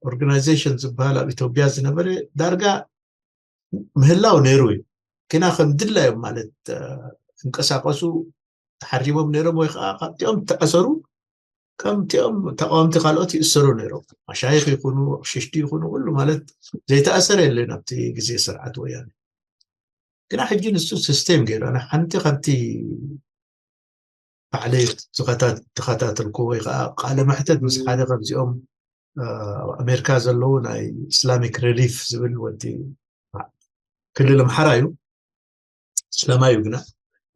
ኦርጋናይዜሽን ዝበሃል ኣብ ኢትዮጵያ ዝነበረ ዳርጋ ምህላው ነይሩ እዩ ግና ከም ድላዮም ማለት እንቀሳቀሱ ተሓሪሞም ነይሮም ወይ ከዓ ካብቲኦም ተኣሰሩ ከምቲኦም ተቃወምቲ ካልኦት ይእሰሩ ነይሮም ማሻይክ ይኹኑ ሽሽቲ ይኹኑ ኩሉ ማለት ዘይተኣሰረ የለን ኣብቲ ግዜ ስርዓት ወያነ ግና ሕጂ ንሱ ሲስቴም ገይሩ ኣነ ሓንቲ ካብቲ ባዕለይ ዝኸታተልኩ ወይ ከዓ ቃለ መሕተት ምስ ሓደ ካብዚኦም ኣብ ኣሜሪካ ዘለዉ ናይ ኢስላሚክ ሪሊፍ ዝብል ወዲ ክልል ኣምሓራ እዩ እስላማይ እዩ ግና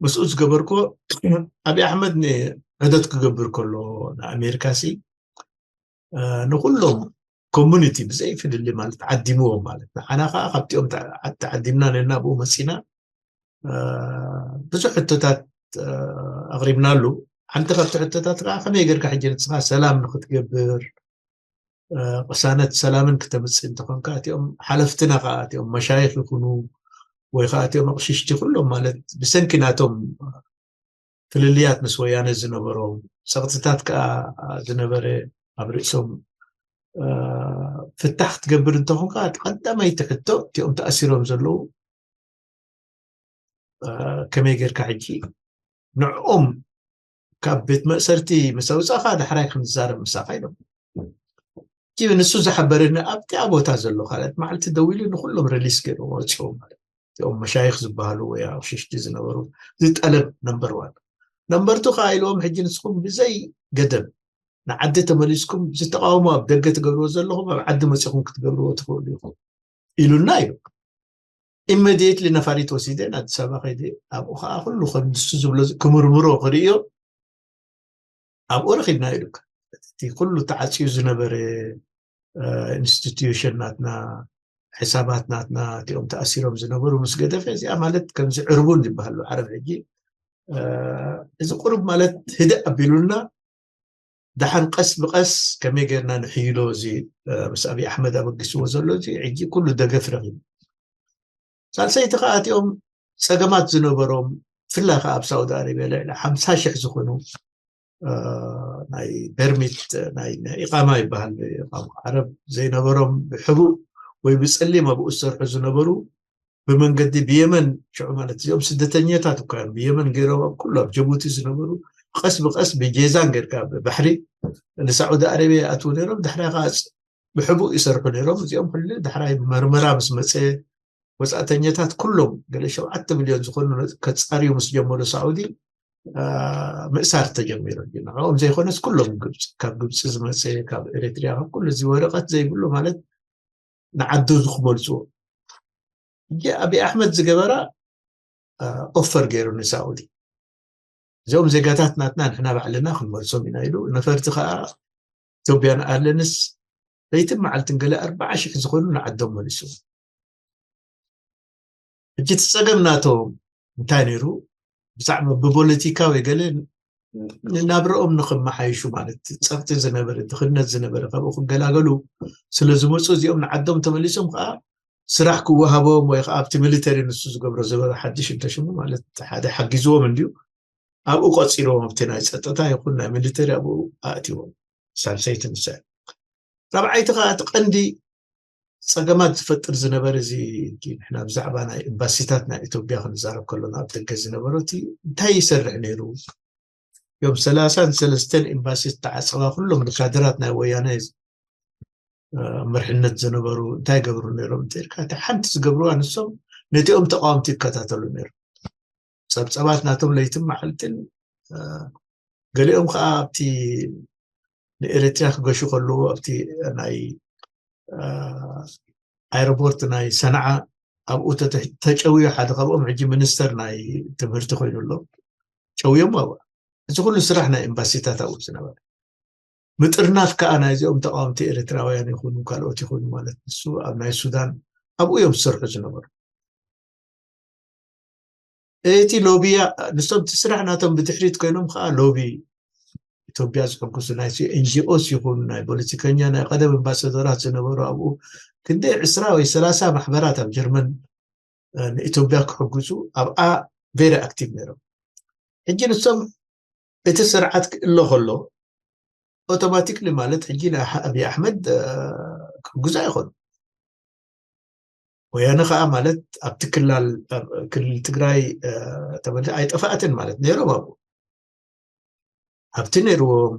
ምስኡ ዝገበርኮ ኣብይ ኣሕመድ ንዕደት ክገብር ከሎ ንኣሜሪካ ሲ ንኩሎም ኮሙኒቲ ብዘይ ፍልሊ ማለት ዓዲምዎም ማለት ንዓና ከዓ ካብቲኦም ተዓዲምና ነና ብኡ መፂና ብዙሕ ሕቶታት ኣቅሪብናሉ ሓንቲ ካብቲ ሕቶታት ከዓ ከመይ ገርካ ሕጂ ንስኻ ሰላም ንክትገብር ቅሳነት ሰላምን ክተምፅእ እንተኾንካ እቲኦም ሓለፍትና ከዓ እቲኦም መሻይኽ ይኹኑ ወይ ከዓ እቲኦም ኣቅሽሽቲ ኩሎም ማለት ብሰንኪ ናቶም ፍልልያት ምስ ወያነ ዝነበሮም ፀቕጥታት ከዓ ዝነበረ ኣብ ርእሶም ፍታሕ ክትገብር እንተኾንካ ቀዳማይቲ ሕቶ እቲኦም ተኣሲሮም ዘለዉ ከመይ ጌርካ ሕጂ ንዕኦም ካብ ቤት መእሰርቲ ምስ ኣውፃእካ ዳሕራይ ክንዛረብ ምሳኻ ኢሎም። ኪ ንሱ ዝሓበረኒ ኣብቲ ኣብ ቦታ ዘሎ ካልኣት መዓልቲ ደዊሉ ንኩሎም ሪሊስ ገይሩ ወፂኡ ማለት እቲኦም መሻይኽ ዝበሃሉ ወይ ኣቕሽሽቲ ዝነበሩ ዝጠለብ ነምበር ዋን ነምበር ቱ ከዓ ኢልዎም ሕጂ ንስኹም ብዘይ ገደብ ንዓዲ ተመሊስኩም ዝተቃውሞ ኣብ ደገ ትገብርዎ ዘለኹም ኣብ ዓዲ መፂኹም ክትገብርዎ ትኽእሉ ኢኹም ኢሉና ኢሉ። ኢመዲየትሊ ነፋሪት ወሲደ ኣዲስ ኣበባ ከይደ ኣብኡ ከዓ ኩሉ ከም ንሱ ዝብሎ ክምርምሮ ክርእዮ ኣብኡ ረኪብና ኢሉካ እቲ ኩሉ ተዓፅዩ ዝነበረ ኢንስቲትዩሽን ናትና ሕሳባት ናትና እቲኦም ተኣሲሮም ዝነበሩ ምስ ገደፈ እዚኣ ማለት ከምዚ ዕርቡን ዝበሃል ዓረብ ሕጂ እዚ ቁሩብ ማለት ህድእ ኣቢሉና ደሓን ቀስ ብቀስ ከመይ ጌርና ንሕይሎ እዚ ምስ ኣብይ ኣሕመድ ኣበጊስዎ ዘሎ እዚ ሕጂ ኩሉ ደገፍ ረኪቡ ሳልሰይቲ ከዓ እቲኦም ፀገማት ዝነበሮም ብፍላይ ከዓ ኣብ ሳውዲ ኣረብያ ልዕሊ ሓምሳ ሽሕ ዝኾኑ ናይ ፐርሚት ናይ ኢቃማ ይበሃል ዓረብ ዘይነበሮም ብሕቡእ ወይ ብፀሊም ኣብኡ ዝሰርሑ ዝነበሩ ብመንገዲ ብየመን ሽዑ ማለት እዚኦም ስደተኛታት እኳ እዮም ብየመን ገይሮም ኣብ ኩሉ ኣብ ጀቡቲ ዝነበሩ ቀስ ብቀስ ብጄዛን ጌርካ ብባሕሪ ንሳዑዲ ኣረብያ ይኣትዉ ነይሮም ድሕራይ ከዓ ብሕቡእ ይሰርሑ ነይሮም እዚኦም ኩሉ ድሕራይ መርመራ ምስ መፀ ወፃእተኛታት ኩሎም ገለ ሸውዓተ ሚልዮን ዝኾኑ ከፃርዩ ምስ ጀመሩ ሳዑዲ ምእሳር ተጀሚሩ ንዕኦም ዘይኮነስ ኩሎም ግብፂ ካብ ግብፂ ዝመፀ ካብ ኤሪትሪያ ካብ ኩሉ እዚ ወረቀት ዘይብሉ ማለት ንዓዱ ዝክመልፅዎ ሕጂ ኣብይ ኣሕመድ ዝገበራ ኦፈር ገይሩ ንሳዑዲ እዚኦም ዜጋታት ናትና ንሕና ባዕልና ክንመልሶም ኢና ኢሉ ነፈርቲ ከዓ ኢትዮጵያን ኣርለንስ ለይትን መዓልትን ገለ ኣርባዓ ሽሕ ዝኾኑ ንዓዶም መሊሱ ሕጂ እቲ ፀገም ናቶም እንታይ ነይሩ ብዛዕባ ብፖለቲካ ወይ ገለ ናብረኦም ንክመሓይሹ ማለት ፀቕጢ ዝነበረ ድኽነት ዝነበረ ካብኡ ክገላገሉ ስለ ዝመፁ እዚኦም ንዓዶም ተመሊሶም ከዓ ስራሕ ክወሃቦም ወይ ከዓ ኣብቲ ሚሊተሪ ንሱ ዝገብሮ ዝበረ ሓድሽ እንተሽሙ ማለት ሓደ ሓጊዝዎም እንድዩ ኣብኡ ቆፂርዎም ኣብቲ ናይ ፀጥታ ይኹን ናይ ሚሊተሪ ኣብኡ ኣእትዎም ሳልሰይቲ ንሳ ራብዓይቲ ከዓ እቲ ቀንዲ ፀገማት ዝፈጥር ዝነበረ እዚ ንሕና ብዛዕባ ናይ ኤምባሲታት ናይ ኢትዮጵያ ክንዛረብ ከሎና ኣብ ደገ ዝነበረ እቲ እንታይ ይሰርሕ ነይሩ እዮም ሰላሳን ሰለስተን ኤምባሲ ዝተዓፀዋ ኩሎም ብካድራት ናይ ወያነ መርሕነት ዝነበሩ እንታይ ገብሩ ነይሮም እንተልካ እቲ ሓንቲ ዝገብርዋ ንሶም ነቲኦም ተቃወምቲ ይከታተሉ ነይሩ ፀብፀባት ናቶም ለይትን መዓልትን ገሊኦም ከዓ ኣብቲ ንኤርትራ ክገሹ ከለዎ ኣብቲ ናይ ኣይሮፖርት ናይ ሰንዓ ኣብኡ ተጨውዩ ሓደ ካብኦም ሕጂ ሚኒስተር ናይ ትምህርቲ ኮይኑ ኣሎ ጨውዮም ኣብኡ እዚ ኩሉ ስራሕ ናይ ኤምባሲታት ኣብኡ ዝነበረ ምጥርናፍ ከዓ ናይዚኦም ተቃወምቲ ኤርትራውያን ይኹኑ ካልኦት ይኹኑ ማለት ንሱ ኣብ ናይ ሱዳን ኣብኡ እዮም ዝሰርሑ ዝነበሩ እቲ ሎቢያ ንሶም እቲ ስራሕ ናቶም ብድሕሪት ኮይኖም ከዓ ሎቢ ኢትዮጵያ ዝሕጉሱ ናይ ኤንጂኦስ ይኹኑ ናይ ፖለቲከኛ ናይ ቀደም ኣምባሳደራት ዝነበሩ ኣብኡ ክንደይ ዕስራ ወይ ሰላሳ ማሕበራት ኣብ ጀርመን ንኢትዮጵያ ክሕግዙ ኣብኣ ቬሪ ኣክቲቭ ነይሮም ሕጂ ንሶም እቲ ስርዓት ክእሎ ከሎ ኦቶማቲክሊ ማለት ሕጂ ናይ ኣብይ ኣሕመድ ክሕግዙ ኣይኮኑ ወያነ ከዓ ማለት ኣብቲ ክላል ክልል ትግራይ ተመልሰ ኣይጠፋእትን ማለት ነይሮም ኣብኡ ሃብቲ ነይርዎም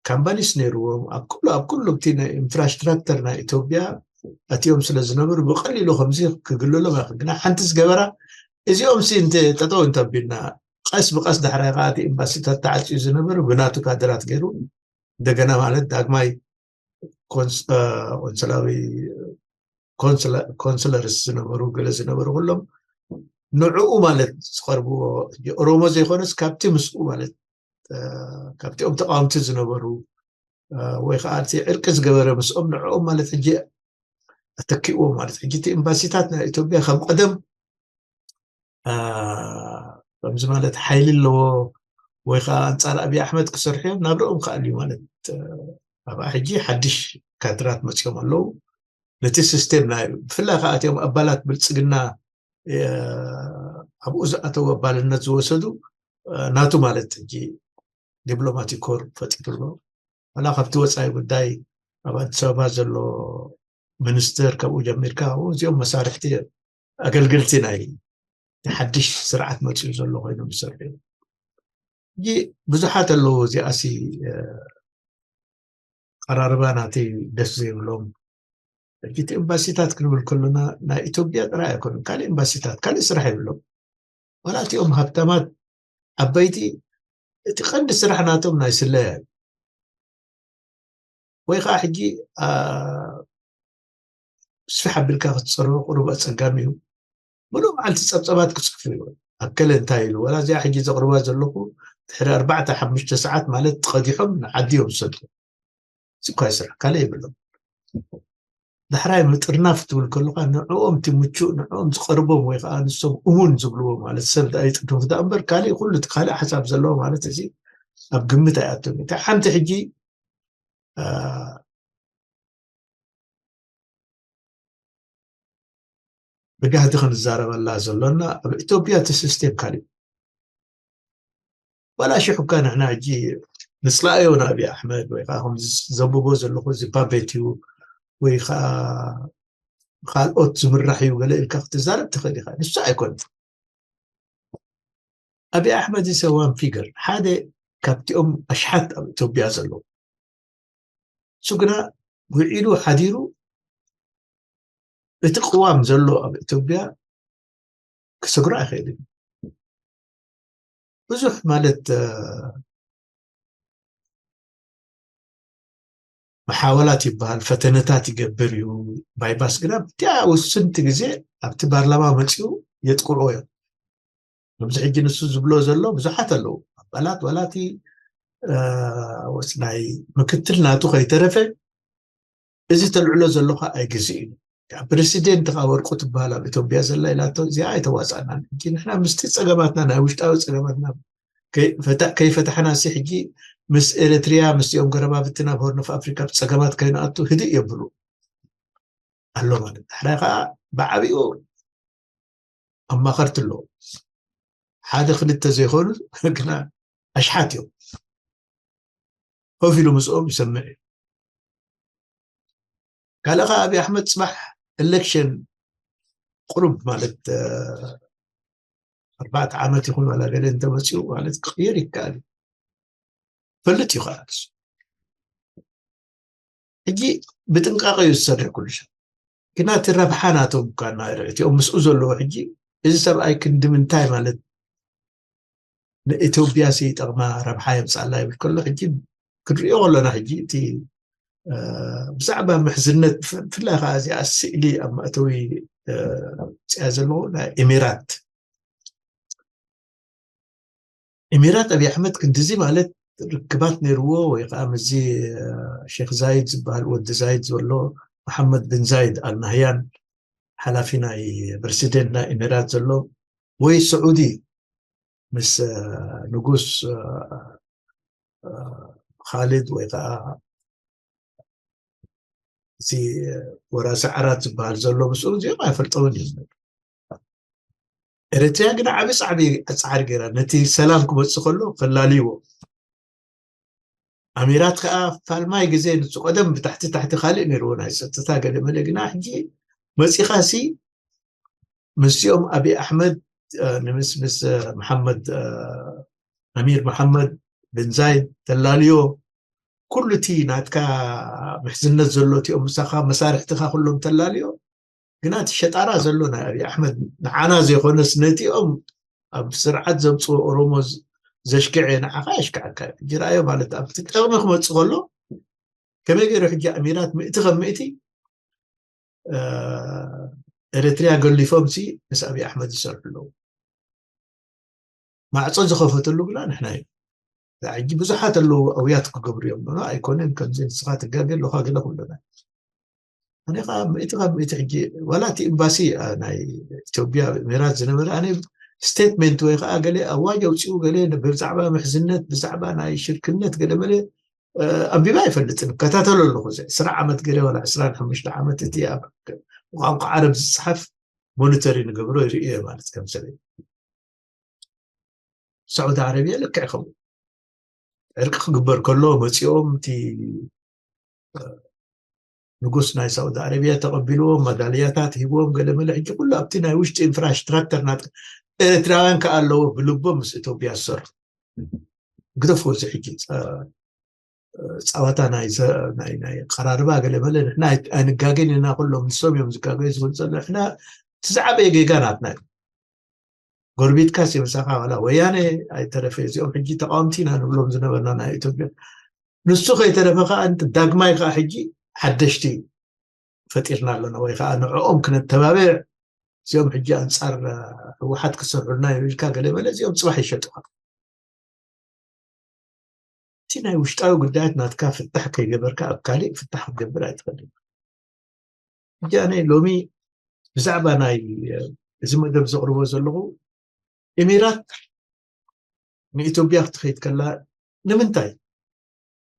ካምፓኒስ ነይርዎም ኣብ ኩሉ ኣብ ኩሉ እቲ ናይ ኢንፍራስትራክተር ናይ ኢትዮጵያ ኣትዮም ስለ ዝነበሩ ብቀሊሉ ከምዚ ክግልሎም ኣይኽእል ግና ሓንቲ ዝገበራ እዚኦም ሲ እንተ ጠጠው እንተቢልና ቀስ ብቀስ ዳሕራይ ከዓ እቲ ኤምባሲታት ተዓፅዩ ዝነበሩ ብናቱ ካድራት ገይሩ እንደገና ማለት ዳግማይ ቆንስላዊ ኮንስለርስ ዝነበሩ ገለ ዝነበሩ ኩሎም ንዕኡ ማለት ዝቀርብዎ ኦሮሞ ዘይኮነስ ካብቲ ምስኡ ማለት ካብቲኦም ተቃወምቲ ዝነበሩ ወይ ከዓ እቲ ዕርቂ ዝገበረ ምስኦም ንዕኦም ማለት ሕጂ ኣተኪእዎም ማለት ሕጂ እቲ ኤምባሲታት ናይ ኢትዮጵያ ከም ቀደም ከምዚ ማለት ሓይሊ ኣለዎ ወይ ከዓ ኣንፃር ኣብይ ኣሕመድ ክሰርሑ እዮም ናብረኦም ከኣልዩ ማለት ኣብኣ ሕጂ ሓድሽ ካድራት መፂኦም ኣለዉ ነቲ ሲስቴም ናይ ብፍላይ ከዓ እቲኦም ኣባላት ብልፅግና ኣብኡ ዝኣተዉ ኣባልነት ዝወሰዱ ናቱ ማለት ሕጂ ዲፕሎማቲክ ኮር ፈጢሩ ኣሎ ዋላ ካብቲ ወፃኢ ጉዳይ ኣብ ኣዲስ ኣበባ ዘሎ ሚኒስተር ካብኡ ጀሚርካ እዚኦም መሳርሕቲ ኣገልግልቲ ናይ ሓድሽ ስርዓት መፅኡ ዘሎ ኮይኖም ዝሰርሑ እዮም ሕጂ ብዙሓት ኣለዉ እዚኣሲ ቀራርባ ናተይ ደስ ዘይብሎም። ሕጂ እቲ ኤምባሲታት ክንብል ከሎና ናይ ኢትዮጵያ ጥራይ ኣይኮኑን፣ ካልእ ኤምባሲታት ካልእ ስራሕ የብሎም። ዋላ እቲኦም ሃብታማት ዓበይቲ እቲ ቀንዲ ስራሕ ናቶም ናይ ስለያ እዩ። ወይ ከዓ ሕጂ ስፍሕ ኣቢልካ ክትፀርቦ ቁሩብ ኣፀጋሚ እዩ። ሙሉእ መዓልቲ ፀብፀባት ክፅሕፉ እዩ። ኣከለ እንታይ ኢሉ፣ ዋላ እዚኣ ሕጂ ዘቕርባ ዘለኹ ድሕሪ ኣርባዕተ ሓሙሽተ ሰዓት ማለት ተቐዲሖም ንዓዲ እዮም ዝሰዱ። እዚ እኳ ስራሕ ካልእ የብሎም። ዳሕራይ ምጥርናፍ ትብል ከለካ ንዕኦም እቲ ምቹእ ንዕኦም ዝቐርቦም ወይ ከዓ ንሶም እሙን ዝብልዎ ማለት ሰብ ኣይጥድፉ ዳ እምበር ካልእ ኩሉ እቲ ካልእ ሓሳብ ዘለዎ ማለት እዚ ኣብ ግምት ኣይኣቱን። እታ ሓንቲ ሕጂ ብጋህዲ ክንዛረበላ ዘሎና ኣብ ኢትዮጵያ እቲ ሲስቴም ካልእ ዋላ ሽሕ እኳ ንሕና ሕጂ ንፅላእዮ ንኣብይ ኣሕመድ ወይ ከዓ ከም ዘንብቦ ዘለኹ እዚ ፓፔት እዩ ወይ ከዓ ካልኦት ዝምራሕ እዩ ገለ ኢልካ ክትዛረብ ትኽእል ኢኻ። ንሱ ኣይኮን ኣብይ ኣሕመድ is a one figure ሓደ ካብቲኦም ኣሽሓት ኣብ ኢትዮጵያ ዘለዉ እሱ ግና ውዒሉ ሓዲሩ እቲ ቅዋም ዘሎ ኣብ ኢትዮጵያ ክሰግሮ ኣይኽእልን። ብዙሕ ማለት መሓወላት ይበሃል፣ ፈተነታት ይገብር እዩ። ባይባስ ግና ብቲያ ውስንቲ ግዜ ኣብቲ ፓርላማ መፅኡ የጥቅዑ እዮም። ከምዚ ሕጂ ንሱ ዝብሎ ዘሎ ብዙሓት ኣለዉ ኣባላት ዋላቲ ወስናይ ምክትል ናቱ ከይተረፈ እዚ ተልዕሎ ዘለኻ ኣይግዝእ እዩ። ፕሬሲደንት ከዓ ወርቁ ትበሃል ኣብ ኢትዮጵያ ዘላ ኢላቶ እዚኣ ኣይተዋፃእናን። ሕጂ ንሕና ምስቲ ፀገማትና ናይ ውሽጣዊ ፀገማትና ከይፈታሕና ሲ ሕጂ ምስ ኤረትርያ ምስኦም ገረባብትና ኣብ ሆርን ኦፍ ኣፍሪካ ፀገማት ከይንኣቱ ህድእ የብሉ ኣሎ ማለት ዳሕራይ ከዓ ብዓብኡ ኣማኸርቲ ኣለዉ ሓደ ክልተ ዘይኮኑ ግና ኣሽሓት እዮም ኮፍ ኢሉ ምስኦም ይሰምዕ እዩ ካልእ ከዓ ኣብይ ኣሕመድ ፅባሕ ኤሌክሽን ቁሩብ ማለት ኣርባዕተ ዓመት ይኹን ዋላ ገለ እንተመፅኡ ማለት ክቅየር ይከኣል ፈልጥ እዩ ከዓ ሕጂ ብጥንቃቐ እዩ ዝሰርሕ ኩሉ ሰብ ግና እቲ ረብሓ ናቶም እኳ እናርእ እቲኦም ምስኡ ዘለዎ ሕጂ እዚ ሰብኣይ ክንዲ ምንታይ ማለት ንኢትዮጵያ ሲ ጠቕማ ረብሓ የምፃላ ይብል ከሎ ሕጂ ክንሪኦ ከሎና ሕጂ እቲ ብዛዕባ ምሕዝነት ብፍላይ ከዓ እዚኣ ስእሊ ኣብ ማእተዊ ፅያ ዘለዎ ናይ ኤሚራት ኤሚራት ኣብይ ኣሕመድ ክንድዚ ማለት ርክባት ነይርዎ ወይ ከዓ ምስዚ ሼክ ዛይድ ዝበሃል ወዲ ዛይድ ዘሎ መሓመድ ብን ዛይድ ኣልናህያን ሓላፊ ናይ ፕረሲደንት ናይ ኤሚራት ዘሎ ወይ ስዑዲ ምስ ንጉስ ካልድ ወይ ከዓ እዚ ወራሲ ዓራት ዝበሃል ዘሎ ምስኡ እዚኦም ኣይፈልጠውን እዩ ዝነብር ኤርትርያ ግን ዓቢ ፃዕቢ ፃዕሪ ገይራ ነቲ ሰላም ክመፅእ ከሎ ከላልይዎ ኣሚራት ከዓ ፋልማይ ግዜ ንሱ ቀደም ብታሕቲ ታሕቲ ካልእ ነይርዎ ናይ ፀጥታ ገለ መለ ግና ሕጂ መፂኻ ሲ ምስኦም ኣብይ ኣሕመድ ንምስ ምስ መሓመድ ኣሚር መሓመድ ብን ዛይድ ተላልዮ ኩሉ እቲ ናትካ ምሕዝነት ዘሎ እቲኦም ምሳኻ መሳርሕትኻ ኩሎም ተላልዮ ግና እቲ ሸጣራ ዘሎ ናይ ኣብይ ኣሕመድ ንዓና ዘይኮነስ ነቲኦም ኣብ ስርዓት ዘምፅዎ ኦሮሞ ዘሽክዐ ንዓኻ የሽክዓካ እዩ ሕጂ ረኣዮ ማለት ኣብቲ ጠቕሚ ክመፅእ ከሎ ከመይ ገይሩ ሕጂ ኣሚራት ምእቲ ከም ምእቲ ኤረትርያ ገሊፎም ሲ ምስ ኣብይ ኣሕመድ ይሰርሑ ኣለዉ ማዕፆ ዝኸፈተሉ ግና ንሕና እዩ ሕጂ ብዙሓት ኣለዉ ኣውያት ክገብሩ እዮም ኖ ኣይኮነን ከምዚ ንስኻ ትጋገ ኣለኻ ገለ ኩለና ኣነ ከዓ ምእቲ ካብ ምእቲ ሕጂ ዋላ እቲ ኤምባሲ ናይ ኢትዮጵያ ኣብ ኤሜራት ዝነበረ ኣነ ስቴትመንት ወይ ከዓ ገለ ኣዋጅ ኣውፅኡ ገለ ብዛዕባ ምሕዝነት ብዛዕባ ናይ ሽርክነት ገለ መለ ኣንቢባ ኣይፈልጥን እከታተሎ ኣለኹ እዚ ዕስራ ዓመት ገለ ዋላ ዕስራን ሓሙሽተ ዓመት እቲ ኣብ ቋንቋ ዓረብ ዝፅሓፍ ሞኒተሪ ንገብሮ ይርእዮ ማለት ከም ሰበይ ሳዑዲ ዓረብያ ልክዕ ከምኡ ዕርቂ ክግበር ከሎ መፂኦም እቲ ንጉስ ናይ ሳዑዲ ዓረብያ ተቐቢልዎም መዳልያታት ሂብዎም ገለ መለ ሕጂ ኩሉ ኣብቲ ናይ ውሽጢ ኢንፍራስትራክተር ናት ኤርትራውያን ከዓ ኣለዎ ብልቦም ምስ ኢትዮጵያ ዝሰርሑ ግደፍዎ፣ እዚ ሕጂ ፃዋታ ናይ ናይ ናይ ቀራርባ ገለ መለ ንሕና ኣይንጋገን ኢና። ኩሎም ንሶም እዮም ዝጋገዩ ዝብል ዘሎ። ንሕና እቲ ዝዓበየ ጌጋ ናትና እዩ። ጎረቤትካ ሲምሳኻ ዋላ ወያነ ኣይተረፈ፣ እዚኦም ሕጂ ተቃወምቲ ኢና ንብሎም ዝነበርና ናይ ኢትዮጵያ፣ ንሱ ከይተረፈ ከዓ ዳግማይ ከዓ ሕጂ ሓደሽቲ ፈጢርና ኣለና ወይ ከዓ ንዕኦም ክነተባብዕ፣ እዚኦም ሕጂ ኣንፃር ህወሓት ክሰርሑልና ኢልካ ገለ መለ፣ እዚኦም ፅባሕ ይሸጡካ። እቲ ናይ ውሽጣዊ ጉዳያት ናትካ ፍታሕ ከይገበርካ ኣብ ካሊእ ፍታሕ ክትገብር ኣይትኽእልን። ሕጂ ኣነ ሎሚ ብዛዕባ ናይ እዚ መደብ ዘቕርቦ ዘለኹ፣ ኤሚራት ንኢትዮጵያ ክትኸይድ ከላ ንምንታይ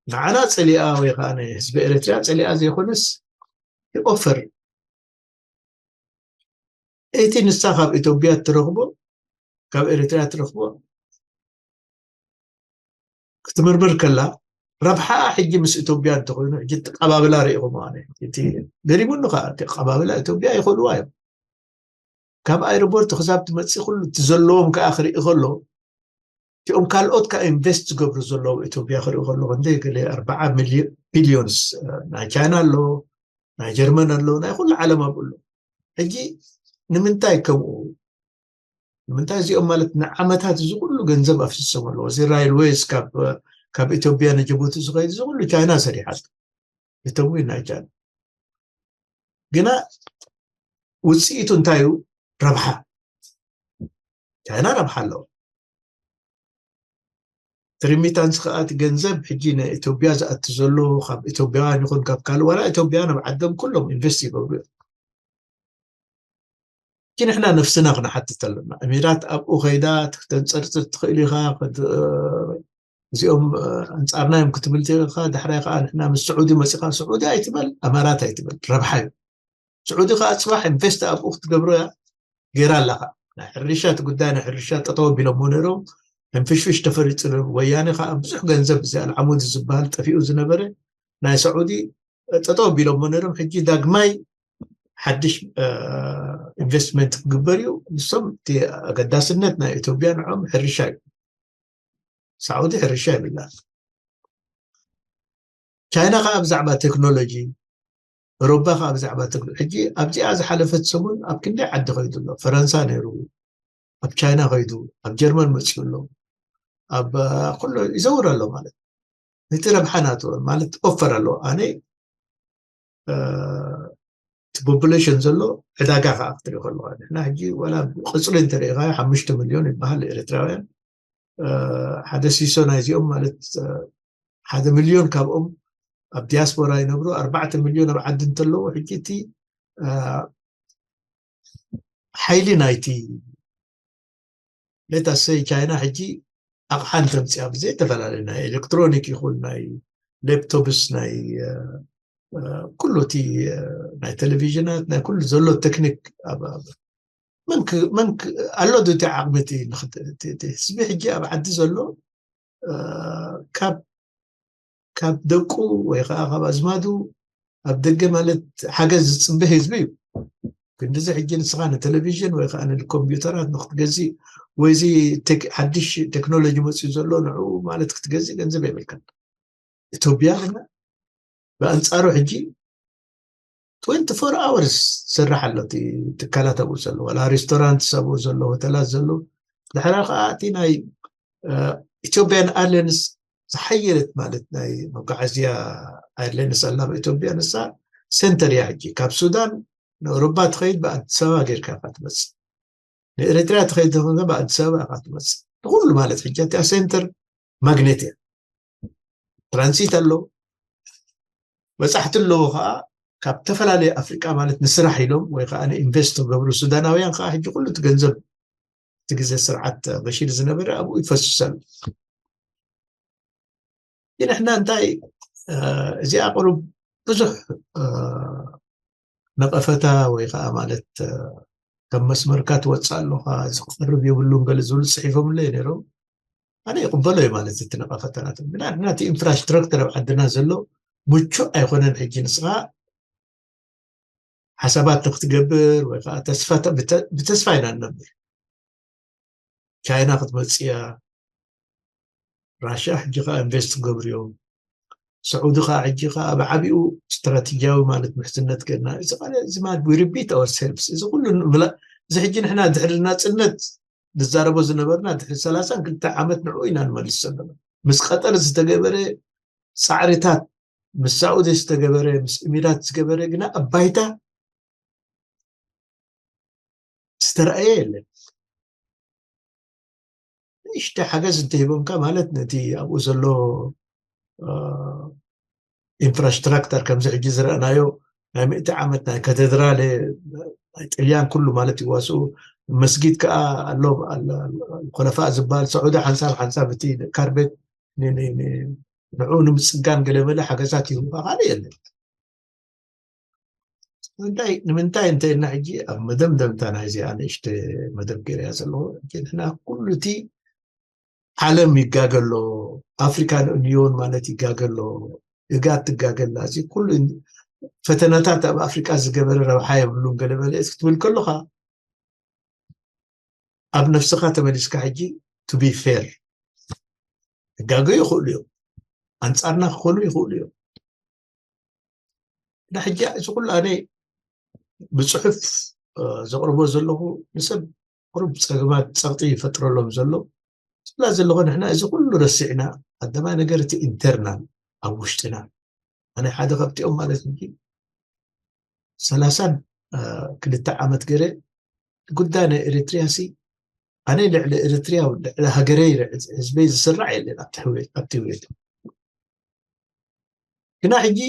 ንዓና ፀሊኣ ወይ ከዓ ንህዝቢ ኤርትራ ፀሊኣ ዘይኮነስ ይኦፈር እቲ ንሳ ካብ ኢትዮጵያ ትረኽቦ ካብ ኤርትራ ትረኽቦ ክትምርምር ከላ ረብሓኣ ሕጂ ምስ ኢትዮጵያ እንተኮይኑ ሕጂ ተቀባብላ ርኢኹም ኣነ እቲ ገሪሙኒ ከዓ እቲ ቀባብላ ኢትዮጵያ ይኽእልዋ እዮም። ካብ ኣይርቦርት ክሳብ ትመፅእ ኩሉ እቲ ዘለዎም ከዓ ክርኢ ከሎ እቲኦም ካልኦት ከዓ ኢንቨስት ዝገብሩ ዘለዉ ኢትዮጵያ ክርኢ ከሎ ክንደ ገለ ኣርባዓ ሚልዮ- ቢልዮንስ ናይ ቻይና ኣሎ፣ ናይ ጀርመን ኣሎ፣ ናይ ኩሉ ዓለም ኣብኡ ኣሎ። ሕጂ ንምንታይ ከምኡ ንምንታይ እዚኦም ማለት ንዓመታት እዚ ኩሉ ገንዘብ ኣፍሲሶም ኣለዎ። እዚ ራይልዌይስ ካብ ካብ ኢትዮጵያ ንጅቡቲ ዝኸይድ እዚ ኩሉ ቻይና ሰሪሓት። እቶም ናይ ቻይና ግና ውፅኢቱ እንታይ እዩ? ረብሓ ቻይና ረብሓ ኣለዎ። ትሪሚታንስ ከዓ እቲ ገንዘብ ሕጂ ንኢትዮጵያ ዝኣቲ ዘሎ ካብ ኢትዮጵያውያን ይኹን ካብ ካልእ ዋላ ኢትዮጵያውያን ኣብ ዓዶም ኩሎም ኢንቨስት ይገብሩ እዮም። ግን ንሕና ነፍስና ክንሓትት ኣለና። እሚራት ኣብኡ ከይዳ ተንፀርፅር ትኽእል ኢኻ። እዚኦም ኣንፃርና እዮም ክትብል ኢኻ። ዳሕራይ ከዓ ንሕና ምስ ስዑዲ መፂኻ ስዑዲ ኣይትበል፣ ኣማራት ኣይትበል፣ ረብሓ እዩ። ስዑዲ ከዓ ፅባሕ ኢንቨስት ኣብኡ ክትገብሮ እያ ገይራ ኣለኻ። ናይ ሕርሻ እቲ ጉዳይ ናይ ሕርሻ ጠጠው ኣቢሎሞ ነይሮም። ሕንፍሽፍሽ ተፈሪጡ ነይሩ። ወያኔ ከዓ ብዙሕ ገንዘብ እዚ ኣልዓሙዲ ዝበሃል ጠፊኡ ዝነበረ ናይ ስዑዲ ጠጠው ኣቢሎሞ ነይሮም። ሕጂ ዳግማይ ሓድሽ ኢንቨስትመንት ክግበር እዩ። ንሶም እቲ ኣገዳስነት ናይ ኢትዮጵያ ንዖም ሕርሻ እዩ። ሳዑዲ ሕርሻ ይብላ። ቻይና ከዓ ብዛዕባ ቴክኖሎጂ፣ ሮባ ከዓ ብዛዕባ ቴክኖሎጂ። ሕጂ ኣብዚኣ ዝሓለፈት ሰሙን ኣብ ክንደይ ዓዲ ከይዱ ኣሎ? ፈረንሳ ነይሩ፣ ኣብ ቻይና ከይዱ፣ ኣብ ጀርመን መፅኡ ኣሎ፣ ኣብ ኩሉ ይዘውር ኣሎ ማለት እቲ ረብሓ ናቱ ማለት ኦፈር ኣለዎ። ኣነ እቲ ፖፑሌሽን ዘሎ ዕዳጋ ከዓ ክትርኢ ከለዋ ንሕና ሕጂ ዋላ ቅፅሪ እንተሪኢኻዮ ሓሙሽተ ሚልዮን ይበሃል ኤርትራውያን። ሓደ ሲሶ ናይዚኦም ማለት ሓደ ሚልዮን ካብኦም ኣብ ዲያስፖራ ይነብሩ፣ ኣርባዕተ ሚልዮን ኣብ ዓዲ እንተለዉ ሕጂ እቲ ሓይሊ ናይቲ ሌታሰይ ቻይና ሕጂ ኣቕሓ እንተምፅያ ብዘይተፈላለዩ ናይ ኤሌክትሮኒክ ይኹን ናይ ሌፕቶፕስ ናይ ኩሉ እቲ ናይ ቴሌቪዥናት ናይ ኩሉ ዘሎ ቴክኒክ መን ኣሎ ዶ እቲ ዓቕሚ እቲ ህዝቢ ሕጂ ኣብ ዓዲ ዘሎ ካብ ካብ ደቁ ወይ ከዓ ካብ ኣዝማዱ ኣብ ደገ ማለት ሓገዝ ዝፅበ ህዝቢ እዩ። ክንድዚ ሕጂ ንስኻ ንቴሌቪዥን ወይ ከዓ ንኮምፒውተራት ንክትገዝእ ወይ እዚ ሓድሽ ቴክኖሎጂ መፅኡ ዘሎ ንዑ ማለት ክትገዝእ ገንዘብ የብልካን። ኢትዮጵያ ግና ብኣንፃሩ ሕጂ ትወንቲ ፎር ኣወርስ ዝሰርሕ ኣሎ እቲ ትካላት ኣብኡ ዘሎ ዋላ ሬስቶራንት ኣብኡ ዘሎ ሆተላት ዘሎ ድሕራ ከዓ እቲ ናይ ኢትዮጵያን ኣርለንስ ዝሓየለት ማለት ናይ መጓዓዝያ ኣርለንስ ኣላ ኣብ ኢትዮጵያ ንሳ ሴንተር እያ ሕጂ ካብ ሱዳን ንኣውሮባ ትኸይድ ብኣዲስ ኣበባ ጌርካ ኢኻ ትመፅእ ንኤርትራ ትኸይድ ብኣዲስ ኣበባ ኢኻ ትመፅእ ንኩሉ ማለት ሕጂ እቲኣ ሴንተር ማግኔት እያ ትራንሲት ኣሎ በፃሕቲ ኣለዎ ከዓ ካብ ተፈላለየ ኣፍሪቃ ማለት ንስራሕ ኢሎም ወይ ከዓ ንኢንቨስት ገብሩ ሱዳናውያን ከዓ ሕጂ ኩሉ እቲ ገንዘብ እቲ ግዜ ስርዓት በሽር ዝነበረ ኣብኡ ይፈስሰሉ ንሕና እንታይ እዚኣ ቅሩብ ብዙሕ ነቐፈታ ወይ ከዓ ማለት ከም መስመርካ ትወፅእ ኣለኻ ዝቀርብ የብሉን ገለ ዝብሉ ፅሒፎምለይ ነይሮም ኣነ ይቕበሎ እዩ ማለት እቲ ነቐፈታ ናቶም ግና ንሕና እቲ ኢንፍራስትራክተር ኣብ ዓድና ዘሎ ምቹእ ኣይኮነን ሕጂ ንስኻ ሓሳባት ንክትገብር ወይ ከዓ ተስፋ ብተስፋ ኢና ንነብር ቻይና ክትመፅእ እያ ራሽያ ሕጂ ከዓ ኢንቨስት ክገብሩ እዮም። ስዑዲ ከዓ ሕጂ ከዓ ብዓቢኡ ስትራቴጂያዊ ማለት ምሕዝነት ገና እዚ ቃለ እዚ ማለት we repeat ourselves። እዚ ኩሉ ንምላ እዚ ሕጂ ንሕና ድሕሪ ናፅነት ንዛረቦ ዝነበርና ድሕሪ ሰላሳን ክልተ ዓመት ንዕኡ ኢና ንመልስ ዘለና። ምስ ቀጠር ዝተገበረ ፃዕርታት፣ ምስ ሳዑዲ ዝተገበረ፣ ምስ እሚራት ዝገበረ ግና ኣብ ባይታ ዝተረኣየ የለን። ንእሽተ ሓገዝ እንተሂቦምካ ማለት ነቲ ኣብኡ ዘሎ ኢንፍራስትራክተር ከምዚ ሕጂ ዝረኣናዮ ናይ ምእቲ ዓመት ናይ ካቴድራል ናይ ጥልያን ኩሉ ማለት ይዋስኡ መስጊድ ከዓ ኣሎ። ኮለፋ ዝበሃል ሰዑዲ ሓንሳብ ሓንሳብ እቲ ካርቤት ንኡ ንምፅጋን ገለመለ ሓገዛት ይህቡካ ካልእ የለን። ንምንታይ እንተልና ሕጂ ኣብ መደምደምታ ናይዚ ኣንእሽተ መደብ ገይርያ ዘለኹ ሕጂ ንሕና ኩሉ እቲ ዓለም ይጋገሎ፣ ኣፍሪካን ዩኒዮን ማለት ይጋገሎ፣ እጋድ ትጋገላ እዚ ኩሉ ፈተነታት ኣብ ኣፍሪካ ዝገበረ ረብሓ የብሉን ገለ መለ ክትብል ከለካ ኣብ ነፍስኻ ተመሊስካ ሕጂ to be fair ክጋገዩ ይኽእሉ እዮም፣ ኣንፃርና ክኾኑ ይኽእሉ እዮም። እና ሕጂ እዚ ኩሉ ኣነ ብፅሑፍ ዘቕርቦ ዘለኹ ንሰብ ቁሩብ ፀገማት ፀቕጢ ይፈጥረሎም ዘሎ ስላ ዘለኹ ንሕና እዚ ኩሉ ረሲዕና ኣደማይ ነገር እቲ ኢንተርናል ኣብ ውሽጥና ኣነ ሓደ ካብቲኦም ማለት እ ሰላሳን ክልተ ዓመት ገይረ ጉዳይ ናይ ኤሪትሪያ ሲ ኣነ ልዕሊ ኤሪትሪያ ልዕሊ ሃገረይ ህዝበይ ዝስራዕ የለን ኣብቲ ህወት ግና ሕጂ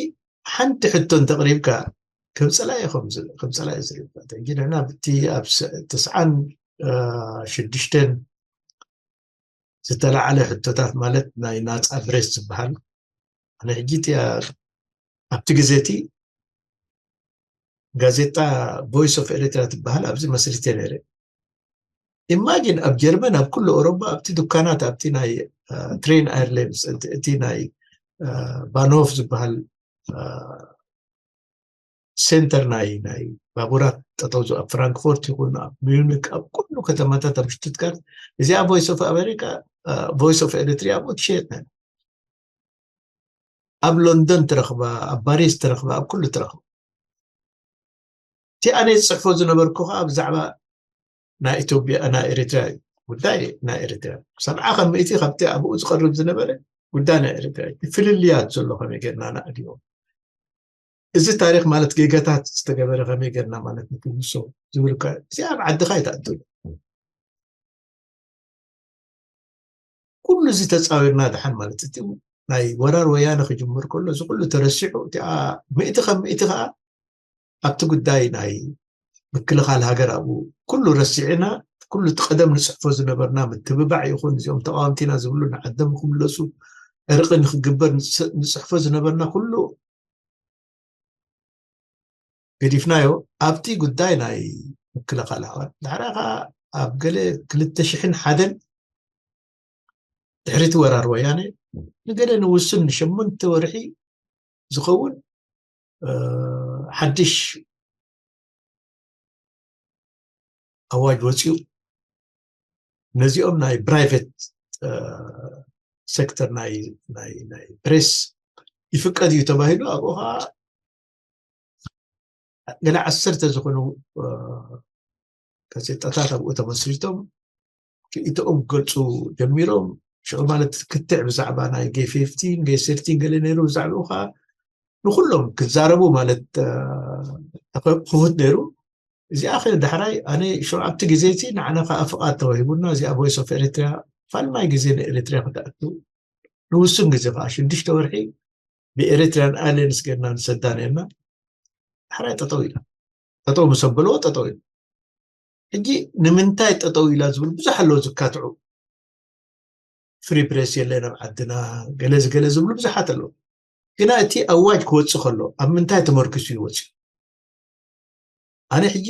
ሓንቲ ሕቶ እንተቕሪብካ ከም ፀላኢ ከም ፀላኢ ዝሪብካ ሕጂ ንሕና ብቲ ኣብ ተስዓን ሽዱሽተን ዝተለዓለ ሕቶታት ማለት ናይ ናፃ ፕሬስ ዝበሃል ኣነ ሕጂ ኣብቲ ግዜ እቲ ጋዜጣ ቮይስ ኦፍ ኤሪትራ ትበሃል ኣብዚ መስሪተ ነይረ። ኢማጂን ኣብ ጀርመን ኣብ ኩሉ ኦሮባ ኣብቲ ዱካናት ኣብቲ ናይ ትሬን ኣይርሌንስ እቲ ናይ ባኖፍ ዝበሃል ሴንተር ናይ ናይ ባቡራት ጠጠው ኣብ ፍራንክፎርት ይኹን ኣብ ሚዩኒክ ኣብ ኩሉ ከተማታት ኣብ ሽቱትጋርት እዚኣ ቮይስ ኦፍ ኣሜሪካ ቮይስ ኦፍ ኤሪትሪያ ኣብኡ ትሸየጥ ነይራ ኣብ ሎንደን ትረኽባ ኣብ ፓሪስ ትረኽባ ኣብ ኩሉ ትረኽባ እቲ ኣነ ዝፅሕፎ ዝነበርኩ ከዓ ብዛዕባ ናይ ኢትዮጵያ ናይ ኤሪትሪያ እዩ ጉዳይ ናይ ኤሪትሪያ ሰብዓ ከም ምእቲ ካብቲ ኣብኡ ዝቐርብ ዝነበረ ጉዳይ ናይ ኤሪትሪያ እዩ ፍልልያት ዘሎ ከመይ ጌርና ንኣድዮ እዚ ታሪክ ማለት ጌጋታት ዝተገበረ ከመይ ጌርና ማለት ንክምሶ ዝብል እዚኣ ኣብ ዓድኻ ይትኣቱ ኩሉ እዚ ተፃዊርና ድሓን ማለት እቲ ናይ ወራር ወያነ ክጅምር ከሎ እዚ ኩሉ ተረሲዑ እቲኣ ምእቲ ከም ምእቲ ከዓ ኣብቲ ጉዳይ ናይ ምክልኻል ሃገር ኣብኡ ኩሉ ረሲዕና ኩሉ እቲ ቀደም ንፅሕፎ ዝነበርና ምትብባዕ ይኹን እዚኦም ተቃወምቲና ዝብሉ ንዓደም ክምለሱ ዕርቂ ንክግበር ንፅሕፎ ዝነበርና ኩሉ ገዲፍናዮ ኣብቲ ጉዳይ ናይ ምክልኻል ኣሕዋት ዳሕራ ከዓ ኣብ ገለ ክልተ ሽሕን ሓደን ድሕሪቲ ወራር ወያነ ንገለ ንውስን ንሸሞንተ ወርሒ ዝኸውን ሓድሽ ኣዋጅ ወፂኡ ነዚኦም ናይ ፕራይቬት ሴክተር ናይ ፕሬስ ይፍቀድ እዩ ተባሂሉ ኣብኡ ከዓ ገለ ዓሰርተ ዝኾኑ ጋዜጣታት ኣብኡ ተመስሪቶም ክኢትኦም ክገልፁ ጀሚሮም ሽዑ ማለት ክትዕ ብዛዕባ ናይ ጌ ፊፍቲን ጌ ሰርቲን ገለ ነይሩ ብዛዕባኡ ከዓ ንኩሎም ክዛረቡ ማለት ክፉት ነይሩ እዚኣ ከ ዳሕራይ ኣነ ሽዑ ኣብቲ ግዜ እቲ ንዓና ከዓ ፍቃድ ተዋሂቡና እዚኣ ቮይስ ኦፍ ኤሪትሪያ ፋልማይ ግዜ ንኤሪትሪያ ክትኣቱ ንውሱን ግዜ ከዓ ሽዱሽተ ወርሒ ብኤሪትሪያን ኣሊንስ ገርና ንሰዳ ነርና ዳሕራይ ጠጠው ኢላ ጠጠው ምስ ኣበልዎ ጠጠው ኢላ ሕጂ ንምንታይ ጠጠው ኢላ ዝብል ብዙሕ ኣለዉ ዝካትዑ ፍሪ ፕሬስ የለን ኣብ ዓድና ገለ ዝገለ ዝብሉ ብዙሓት ኣለዉ ግና እቲ ኣዋጅ ክወፅእ ከሎ ኣብ ምንታይ ተመርኪሱ ይወፅእ ኣነ ሕጂ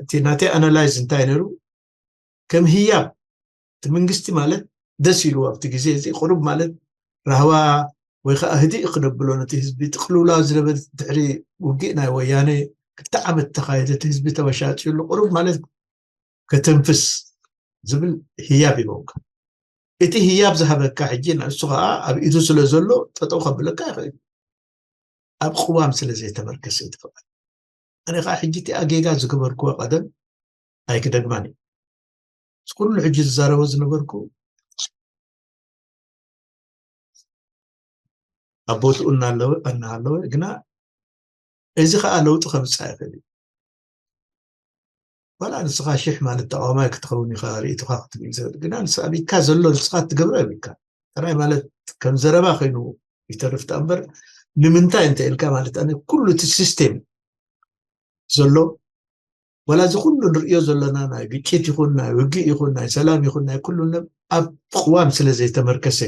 እቲ ናተይ ኣናላይዝ እንታይ ነሩ ከም ህያብ እቲ መንግስቲ ማለት ደስ ኢሉ ኣብቲ ግዜ እዚ ቅሩብ ማለት ራህዋ ወይ ከዓ ህድእ ክነብሎ ነቲ ህዝቢ ጥቅልውላው ዝነበረ ድሕሪ ውግእ ናይ ወያነ ክልተ ዓመት ተካየደ እቲ ህዝቢ ተበሻጭሉ ቅሩብ ማለት ከተንፍስ ዝብል ህያብ ይበውካ እቲ ህያብ ዝሃበካ ሕጂ ንሱ ከዓ ኣብ ኢዱ ስለ ዘሎ ጠጠው ከብለካ ይኽእል። ኣብ ቅዋም ስለ ዘይተመርከሰ ይትፈቐድ። ኣነ ከዓ ሕጂ እቲ ኣጌጋ ዝገበርኩዎ ቀደም ኣይክደግማን እዩ። እዚ ኩሉ ሕጂ ዝዛረቦ ዝነበርኩ ኣብ ቦትኡ እናሃለወ እናሃለወ ግና እዚ ከዓ ለውጢ ከምፅእ ይኽእል እዩ። ዋላ ንስኻ ሽሕ ማለት ተቃዋማይ ክትኸውን ኢኻ ርእይቶኻ ክትብል ዝኽእል ግና ንስ ኣብ ኢድካ ዘሎ ንስኻ ትገብሮ የብልካ። ጥራይ ማለት ከም ዘረባ ኮይኑ ይተርፍ ዳ እምበር ንምንታይ እንተ ኢልካ ማለት ኣነ ኩሉ እቲ ሲስቴም ዘሎ ዋላ እዚ ኩሉ ንርእዮ ዘለና ናይ ግጭት ይኹን ናይ ውግእ ይኹን ናይ ሰላም ይኹን ናይ ኩሉ ነ- ኣብ ቅዋም ስለ ዘይተመርከሰ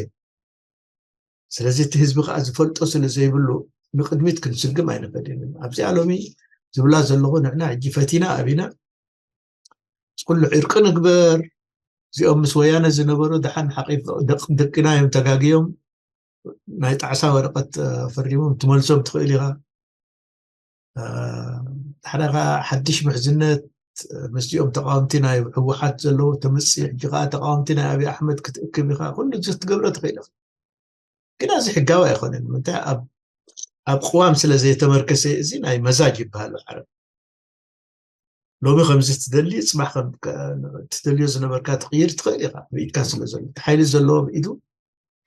ስለዚ እቲ ህዝቢ ከዓ ዝፈልጦ ስለ ዘይብሉ ንቅድሚት ክንስግም ኣይንኽእል ኢና። ኣብዚኣ ሎሚ ዝብላ ዘለኹ ንሕና ሕጂ ፈቲና ኣቢና ኩሉ ዕርቂ ንግበር። እዚኦም ምስ ወያነ ዝነበሩ ደሓን ሓቂፍ ደቅ- ደቅና እዮም ተጋግዮም ናይ ጣዕሳ ወረቀት ፈሪሞም ትመልሶም ትኽእል ኢኻ። ሓደ ከዓ ሓድሽ ምሕዝነት ምስዚኦም ተቃወምቲ ናይ ህወሓት ዘለዉ ተምፅእ ሕጂ ከዓ ተቃወምቲ ናይ ኣብይ ኣሕመድ ክትእክብ ኢኻ ኩሉ እዚ ክትገብሮ ትኽእል ኢኻ። ግና እዚ ሕጋዊ ኣይኮነን። ምንታይ ኣብ ቅዋም ስለ ዘይተመርከሰ እዚ ናይ መዛጅ ይበሃል ዓረብ። ሎሚ ከምዚ ትደሊ ፅባሕ ትደልዮ ዝነበርካ ትቕይር ትኽእል ኢኻ ብኢድካ ስለ ዘሎ እቲ ሓይሊ ዘለዎ ብኢዱ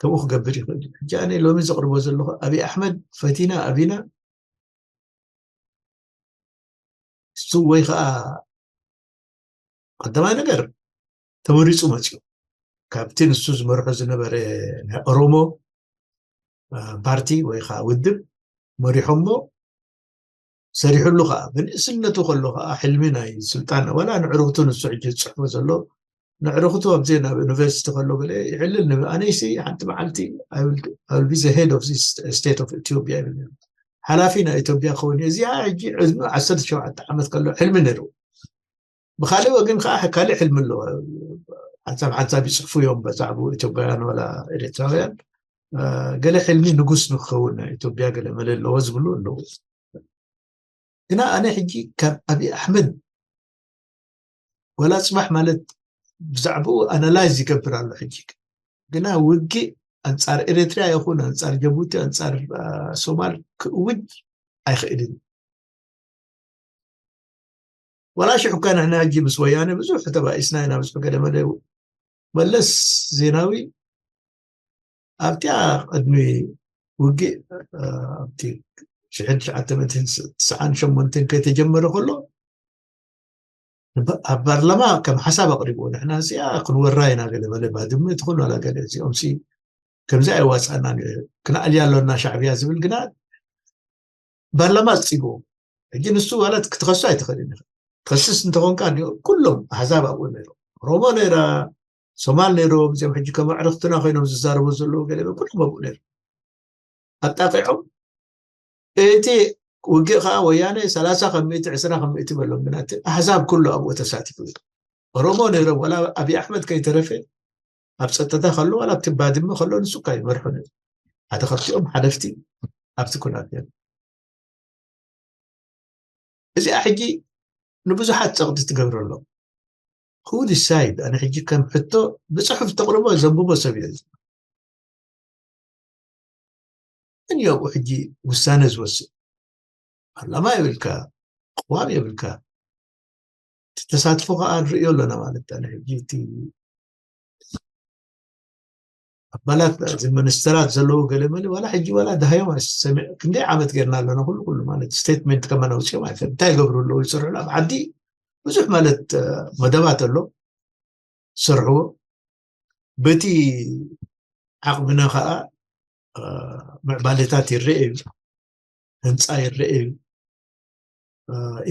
ከምኡ ክገብር ይኽእል እዩ። ሕጂ ኣነ ሎሚ ዘቕርቦ ዘለኹ ኣብይ ኣሕመድ ፈቲና ኣቢና እሱ ወይ ከዓ ቀዳማይ ነገር ተመሪፁ መፅኡ ካብቲ ንሱ ዝመርሖ ዝነበረ ናይ ኦሮሞ ፓርቲ ወይ ከዓ ውድብ መሪሖሞ ሰሪሕሉ ከዓ ብንእስነቱ ከሎ ከዓ ሕልሚ ናይ ስልጣን ዋላ ንዕርክቱ ንሱ ሕጂ ዝፅሕፎ ዘሎ ንዕርክቱ ኣብዚ ናብ ዩኒቨርሲቲ ከሎ ገለ ይዕልል ንብል ኣነይሲ ሓንቲ መዓልቲ I will be the head of this state of Ethiopia ይብል ሓላፊ ናይ ኢትዮጵያ ክኸውን እዚኣ ሕጂ ዕድኑ ዓሰርተ ሸውዓተ ዓመት ከሎ ሕልሚ ነይሩ ብካልእ ወገን ከዓ ካልእ ሕልሚ ኣለዎ ሓንሳብ ሓንሳብ ይፅሕፉ እዮም በዛዕቡ ኢትዮጵያውያን ወላ ኤርትራውያን ገለ ሕልሚ ንጉስ ንክኸውን ናይ ኢትዮጵያ ገለ መለ ኣለዎ ዝብሉ ኣለዉ ግና ኣነ ሕጂ ካብ ኣብይ ኣሕመድ ወላ ፅባሕ ማለት ብዛዕባኡ ኣናላይዝ ይገብር ኣሎ ሕጂ ግና ውግእ ኣንፃር ኤርትራ ይኹን ኣንፃር ጀቡቲ ኣንፃር ሶማል ክእውጅ ኣይኽእልን ዋላ ሽሕ እኳ ንሕና ሕጂ ምስ ወያነ ብዙሕ ተባኢስና ኢና ብዙሕ ገለ መለ መለስ ዜናዊ ኣብቲኣ ቅድሚ ውግእ ኣብቲ ሽሕን ትሽዓተ ሚእትን ትስዓን ሸሞንተን ከይተጀመረ ከሎ ኣብ ፓርላማ ከም ሓሳብ ኣቕሪብዎ ንሕና እዚኣ ክንወራ ኢና ገለ መለ ባድመ ትኹን ዋላ ገለ እዚኦም ሲ ከምዚ ኣይዋፃና ክንኣልያ ኣሎና ሻዕብያ ዝብል ግና ፓርላማ ኣፅጊቡ ሕጂ ንሱ ዋላ ክትኸሱ ኣይትኽእልን ከስስ እንተኾንካ ኩሎም ኣሕዛብ ኣብኡ ነይሮም ኦሮሞ ነይራ ሶማል ነይሮም እዚኦም ሕጂ ከም ኣዕርክትና ኮይኖም ዝዛረቡ ዘለዉ ገለ ኩሎም ኣብኡ ነይሮም ኣጣቂዖም እቲ ውግእ ከዓ ወያነ ሰላሳ ካብ ሚእቲ ዕስራ ካብ ሚእቲ በሎም ግና እቲ ኣሕዛብ ኩሉ ኣብኡ ተሳቲፉ እዩ ኦሮሞ ነይሮም ዋላ ኣብይ ኣሕመድ ከይተረፈ ኣብ ፀጥታ ከሎ ዋላ ኣብቲ ባድመ ከሎ ንሱ እኳ ይመርሑ ነይሩ ሓደ ካብቲኦም ሓለፍቲ ኣብቲ ኩናት ነይሩ እዚኣ ሕጂ ንብዙሓት ፀቕጢ ትገብረሎም who decide ኣነ ሕጂ ከም ሕቶ ብፅሑፍ ተቕርቦ ዘንብቦ ሰብ እየ መን እዩ ኣብኡ ሕጂ ውሳነ ዝወስድ ፓርላማ የብልካ ቅዋም የብልካ እቲ ተሳትፎ ከዓ ንርእዮ ኣለና ማለት ኣነ ሕጂ እቲ ኣባላት እዚ ሚኒስተራት ዘለዉ ገለ መለ ዋላ ሕጂ ዋላ ድሃዮም ኣይሰሚዕ ክንደይ ዓመት ጌርና ኣለና ኩሉ ኩሉ ማለት ስቴትመንት ከመን ኣውፅኦም ኣይፈልጥ እንታይ ይገብሩ ኣለዉ ይሰርሑ ኣብ ዓዲ ብዙሕ ማለት መደባት ኣሎ ዝሰርሕዎ በቲ ዓቕምና ከዓ ምዕባለታት ይረአ እዩ ህንፃ ይረአ እዩ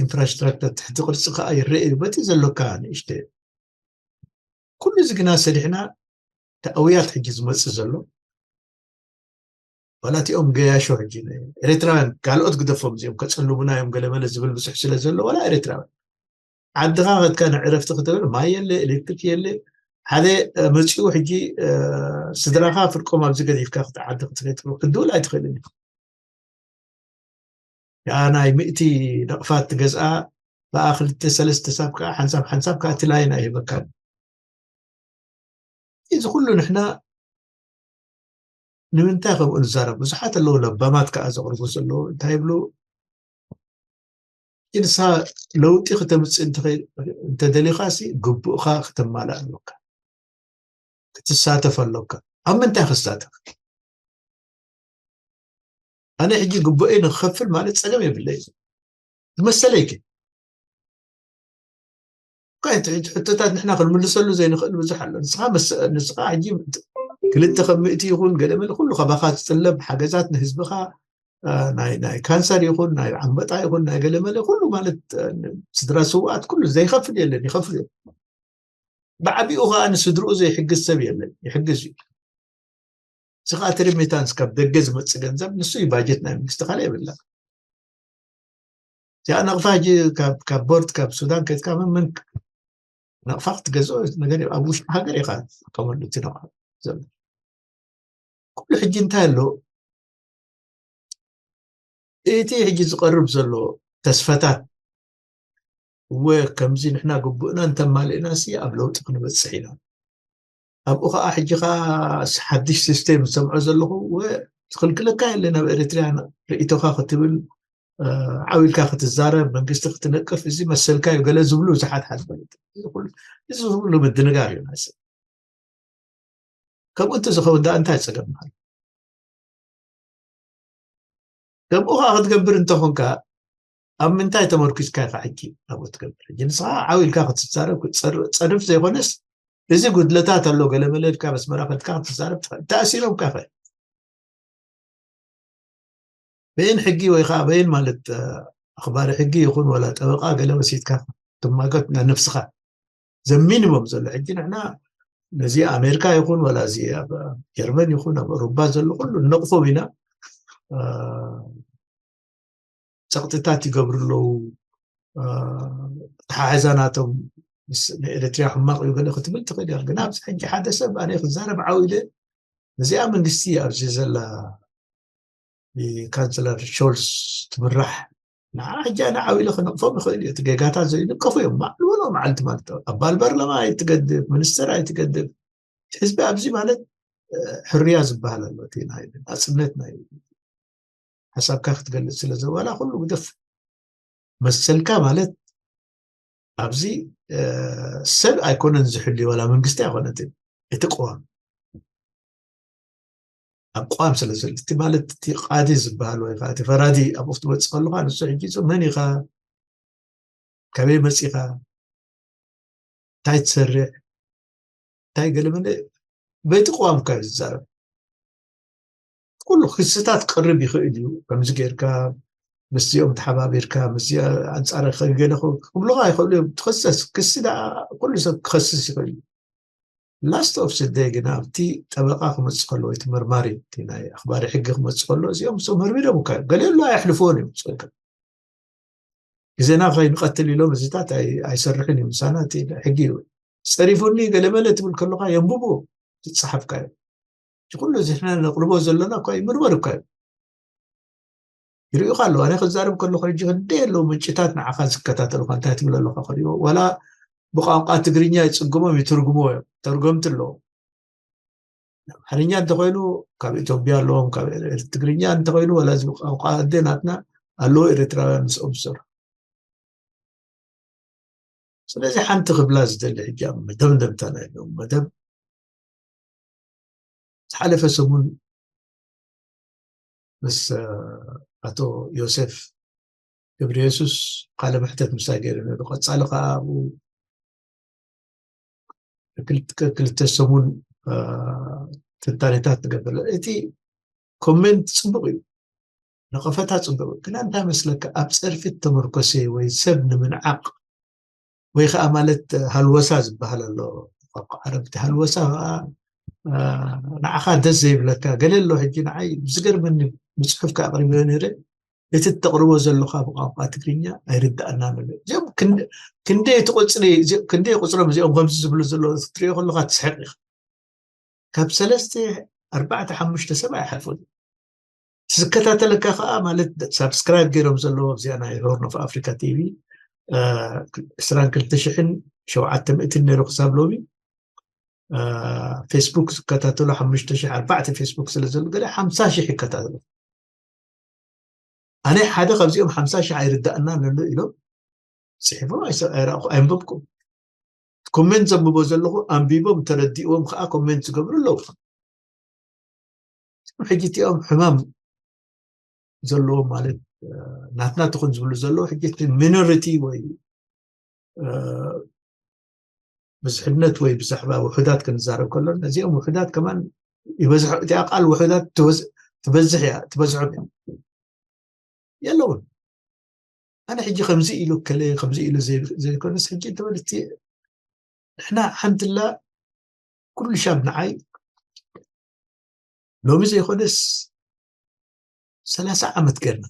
ኢንፍራስትራክተር ትሕቲ ቅርፂ ከዓ ይረአ እዩ በቲ ዘሎካ ንእሽተ ኩሉ እዚ ግና ሰዲሕና ተኣውያት ሕጂ ዝመፅእ ዘሎ ዋላ እቲኦም ገያሾ ሕጂ ኤርትራውያን ካልኦት ግደፎም እዚኦም ከፅልሙና እዮም ገለመለ ዝብል ብዙሕ ስለ ዘሎ ዋላ ኤርትራውያን ዓድኻ ከድካ ንዕረፍቲ ክትብል ማይ የለ ኤሌክትሪክ የለ ሓደ መፂኡ ሕጂ ስድራኻ ፍርቆም ኣብዚ ገዲፍካ ዓዲ ክትፈጥሩ ክትብል ኣይትኽእልን ያ ናይ ምእቲ ነቕፋት ትገዝኣ ብኣ ክልተ ሰለስተ ሳብ ከዓ ሓንሳብ ሓንሳብ ከዓ እቲ ላይን ኣይህበካን እዚ ኩሉ ንሕና ንምንታይ ከምኡ ንዛረብ? ብዙሓት ኣለዉ ለባማት ከዓ ዘቕርቡ ዘለዉ። እንታይ ይብሉ? ንሳ ለውጢ ክተምፅእ እንተደሊኻ ሲ ግቡእኻ ክተማልእ ኣለካ፣ ክትሳተፍ ኣለካ። ኣብ ምንታይ ክሳተፍ? ኣነ ሕጂ ግቡኤ ንክኸፍል ማለት ፀገም የብለይ ዝመሰለይ ግን ሕቶታት ንሕና ክንምልሰሉ ዘይንኽእል ብዙሕ ኣሎ። ንስኻ ሕጂ ክልተ ከም ምእቲ ይኹን ገለመለ ኩሉ ካባኻ ዝጥለብ ሓገዛት ንህዝብኻ፣ ናይ ካንሰር ይኹን ናይ ኣንበጣ ይኹን ናይ ገለመለ ኩሉ ማለት ስድራ ስውኣት ኩሉ ዘይኸፍል የለን፣ ይኸፍል። ብዓቢኡ ከዓ ንስድርኡ ዘይሕግዝ ሰብ የለን፣ ይሕግዝ እዩ። ስኻ ትርሚታንስ ካብ ደገ ዝመፅእ ገንዘብ ንሱ እዩ ባጀት ናይ መንግስቲ ካልእ የብላ። እዚኣ ነቕፋ ሕጂ ካብ ቦርድ ካብ ሱዳን ከትካ መመን ነቕፋ ክትገዝኦ ነገር ኣብ ውሽጢ ሃገር ኢኻ ትጥቀመሉ እቲ ነቕፋ ዘሎ። ኩሉ ሕጂ እንታይ ኣሎ? እቲ ሕጂ ዝቐርብ ዘሎ ተስፈታት እወ ከምዚ ንሕና ግቡእና እንተማልእና ሲ ኣብ ለውጢ ክንበፅሕ ኢና። ኣብኡ ከዓ ሕጂ ከዓ ሓድሽ ሲስቴም ዝሰምዖ ዘለኹ እወ ዝኽልክለካ የለን ኣብ ኤርትርያ ርእቶኻ ክትብል ዓው ኢልካ ክትዛረብ መንግስቲ ክትነቅፍ እዚ መሰልካ እዩ ገለ ዝብሉ ብዙሓት ሓዝበለት እዚ ሁሉ ምድንጋር እዩ ናይሰብ። ከምኡ እንተዝኸውን ዳ እንታይ ፀገም ኣሎ? ከምኡ ከዓ ክትገብር እንተኾንካ ኣብ ምንታይ ተመርኪዝካ ኢኻ ሕጂ ኣብኡ ትገብር? ሕጂ ንስኻ ዓው ኢልካ ክትዛረብ ክትፀርፍ ዘይኮነስ እዚ ጉድለታት ኣሎ ገለ መለ ኢልካ በስመራ ከድካ ክትዛረብ ትኽእል። ተኣሲሮምካ ኸ በይን ሕጊ ወይ ከዓ በይን ማለት ኣኽባሪ ሕጊ ይኹን ወላ ጠበቃ ገለ ወሲድካ ትማገት ናይ ነፍስኻ ዘሚኒሞም ዘሎ ሕጂ ንሕና ነዚ ኣሜሪካ ይኹን ወላ እዚ ኣብ ጀርመን ይኹን ኣብ ሩባ ዘሎ ኩሉ ነቕፎም ኢና። ፀቕጥታት ይገብሩ ኣለዉ። ተሓሕዛ ናቶም ንኤርትርያ ሕማቕ እዩ ገለ ክትብል ትኽእል እያ። ግን ኣብዚ ሕጂ ሓደ ሰብ ኣነ ክዛረብ ዓው ኢለ ነዚኣ መንግስቲ ኣብዚ ዘላ ብካንስለር ሾልስ ትምራሕ ንዓ ሕጂ ኣነ ዓው ኢለ ክነቕፎም ይኽእል እዩ። እቲ ጌጋታት ዘይንቀፉ እዮም። ማዕልዎ መዓልቲ ማለት ኣብ ባልበርለማ ኣይትገድፍ፣ ሚኒስተር ኣይትገድፍ። ህዝቢ ኣብዚ ማለት ሕርያ ዝበሃል ኣሎ። እቲ ናይ ናፅነት ናይ ሓሳብካ ክትገልፅ ስለ ዘዋላ ኩሉ ግደፍ መሰልካ ማለት ኣብዚ ሰብ ኣይኮነን ዝሕልዩ ዋላ መንግስቲ ኣይኮነትን እቲ ቅዋም ኣብ ቋም ስለ ዘሎ እቲ ማለት እቲ ቃዲ ዝበሃል ወይ ከዓ እቲ ፈራዲ ኣብኡ ክትመፅእ ከለካ ንሱ ሕጂ መን ኢካ ካበይ መፂካ እንታይ ትሰርሕ እንታይ ገለመለ በቲ ቅዋም ካብ ዝዛረብ ኩሉ ክስታት ክቅርብ ይኽእል እዩ። ከምዚ ጌርካ ምስዚኦም ተሓባቢርካ ምስዚ ኣንፃር ገለ ክብሉካ ይኽእሉ እዮም። ትኸሰስ ክሲ ደኣ ኩሉ ሰብ ክኸስስ ይኽእል እዩ። ላስት ኦፍ ስደይ ግን ኣብቲ ጠበቃ ክመፅእ ከሎ ወይ መርማሪ ናይ ኣኽባሪ ሕጊ ክመፅእ ከሎ እዚኦም ሰው መርሚሮም እካ እዮም ገለ ኣሎ ኣየሕልፍዎን እዮም ፅልከ ግዜና ከይንቐትል ኢሎም እዚታት ኣይሰርሕን እዩ ምሳና እቲ ሕጊ እዩ ፀሪፉኒ ገለመለ ትብል ከለካ የንብቡ ትፀሓፍካ እዩ እቲ ኩሉ እዚ ሕና ነቕርቦ ዘለና እኳ እዩ ምርመር እኳ እዩ ይርእዩካ ኣለዉ ኣነ ክዛረብ ከለኩ ሕጂ ክንደይ ኣለዉ ምንጭታት ንዓኻ ዝከታተሉካ እንታይ ትብል ኣለካ ክርእዎ ዋላ ብቋንቋ ትግርኛ ይፅግሞም ይትርጉሞ እዮም ተርጎምቲ ኣለዉ ኣምሓርኛ እንተኮይኑ ካብ ኢትዮጵያ ኣለዎም ካብ ትግርኛ እንተኮይኑ ወላ እዚ ቋንቋ ኣደ ናትና ኣለዉ ኤርትራውያን ምስኦም ዝሰርሑ ስለዚ ሓንቲ ክብላ ዝደሊ ሕጂ ኣብ መደምደምታ ናይ ሎም መደብ ዝሓለፈ ሰሙን ምስ ኣቶ ዮሴፍ ገብረ የሱስ ቃለ መሕተት ምሳይ ገይሩ ነይሩ ቀፃሊ ከዓ ኣብኡ ክልተ ሰሙን ትንታኔታት ትገብር እቲ ኮሜንት ፅቡቅ እዩ ነቐፈታ ፅቡቅ እዩ ግና እንታይ መስለካ ኣብ ፀርፊ ተመርኮሰ ወይ ሰብ ንምንዓቅ ወይ ከዓ ማለት ሃልወሳ ዝበሃል ኣሎ ዓረብቲ ሃልወሳ ከዓ ንዓኻ ደስ ዘይብለካ ገለ ኣሎ ሕጂ ንዓይ ዝገርመኒ ብፅሑፍካ ኣቅሪበዮ ነይረ እቲ እተቕርቦ ዘለኻ ብቋንቋ ትግርኛ ኣይርዳእናን ኣሎ እዚኦም ክንደይ ትቆፅሪ ክንደይ ቁፅሮም እዚኦም ከምዚ ዝብሉ ዘለዉ ክትሪኦ ከለካ ትስሕቅ ኢኻ ካብ ሰለስተ ኣርባዕተ ሓሙሽተ ሰብ ኣይሓልፉን ዝከታተለካ ከዓ ማለት ሳብስክራይብ ገይሮም ዘለዎ ኣብዚኣ ናይ ሆርን ኦፍ ኣፍሪካ ቲቪ ዕስራን ክልተ ሽሕን ሸውዓተ ምእትን ነይሩ ክሳብ ሎሚ ፌስቡክ ዝከታተሉ ሓሙሽተ ሽሕ ኣርባዕተ ፌስቡክ ስለ ዘሎ ገለ ሓምሳ ሽሕ ይከታተሉ። ኣነ ሓደ ካብዚኦም ሓምሳ ሽሕ ኣይርዳእና ነሎ ኢሎም ፅሒፎም ኣይሰ- ኣይረኣኹ ኣይንበብኩም። ኮሜንት ዘንብቦ ዘለኹ ኣንቢቦም ተረዲእዎም ከዓ ኮሜንት ዝገብሩ ኣለዉ። ሕጂ እቲኦም ሕማም ዘለዎም ማለት ናትና ትኹን ዝብሉ ዘለዉ ሕጂ እቲ ሚኖሪቲ ወይ ብዝሕነት ወይ ብዛዕባ ውሑዳት ክንዛረብ ከሎ ነዚኦም ውሑዳት ከማን ይበዝሑ። እቲኣ ቃል ውሑዳት ትበዝሕ እያ ትበዝሖም እያ የለውን። ኣነ ሕጂ ከምዚ ኢሉ ከለ ከምዚ ኢሉ ዘይኮነስ ሕጂ እንተበልቲ ንሕና ሓንትላ ኩሉ ሻብ ንዓይ ሎሚ ዘይኮነስ ሰላሳ ዓመት ገርና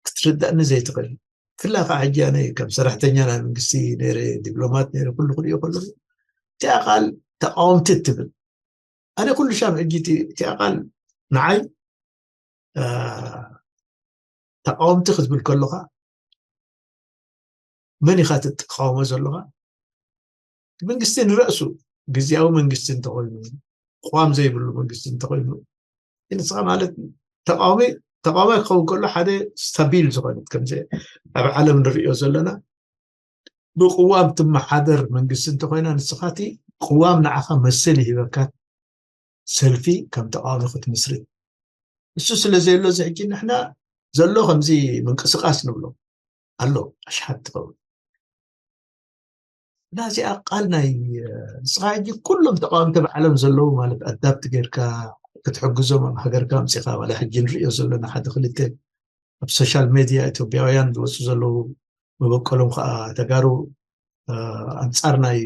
ክትርዳእኒ ዘይትኽእል። ፍላ ከዓ ሕጂ ኣነ ከም ሰራሕተኛ ናይ መንግስቲ ነረ ዲፕሎማት ነረ ኩሉ ክሪኦ ከለኹ እቲኣ ቃል ተቃወምቲ እትብል ኣነ ኩሉ ሻብ ሕጂ እቲኣ ቃል ንዓይ ተቃወምቲ ክትብል ከለካ መን ኢካ ትቃወሞ ዘለካ? መንግስቲ ንረእሱ ግዝያዊ መንግስቲ እንተኮይኑ ቅዋም ዘይብሉ መንግስቲ እንተኮይኑ ንስኻ ማለት ተቃዋሚ ተቃዋማይ ክኸውን ከሎ ሓደ ስታቢል ዝኾነት ከምዚ ኣብ ዓለም ንሪኦ ዘለና ብቅዋም ትመሓደር መንግስቲ እንተኮይና ንስኻቲ ቅዋም ንዓኻ መሰል ይህበካ ሰልፊ ከም ተቃዋሚ ክትምስርት እሱ ስለ ዘየሎ እዚ ሕጂ ንሕና ዘሎ ከምዚ ምንቅስቃስ ንብሎ ኣሎ ኣሽሓት ትኸውን ናዚኣ ቃል ናይ ንስኻ ሕጂ ኩሎም ተቃወምቲ ብዓለም ዘለዉ ማለት ኣዳፕት ጌርካ ክትሕግዞም ኣብ ሃገርካ ኣምፂኻ ዋላ ሕጂ ንሪኦ ዘለና ሓደ ክልተ ኣብ ሶሻል ሜድያ ኢትዮጵያውያን ዝወፁ ዘለዉ መበቀሎም ከዓ ተጋሩ ኣንፃር ናይ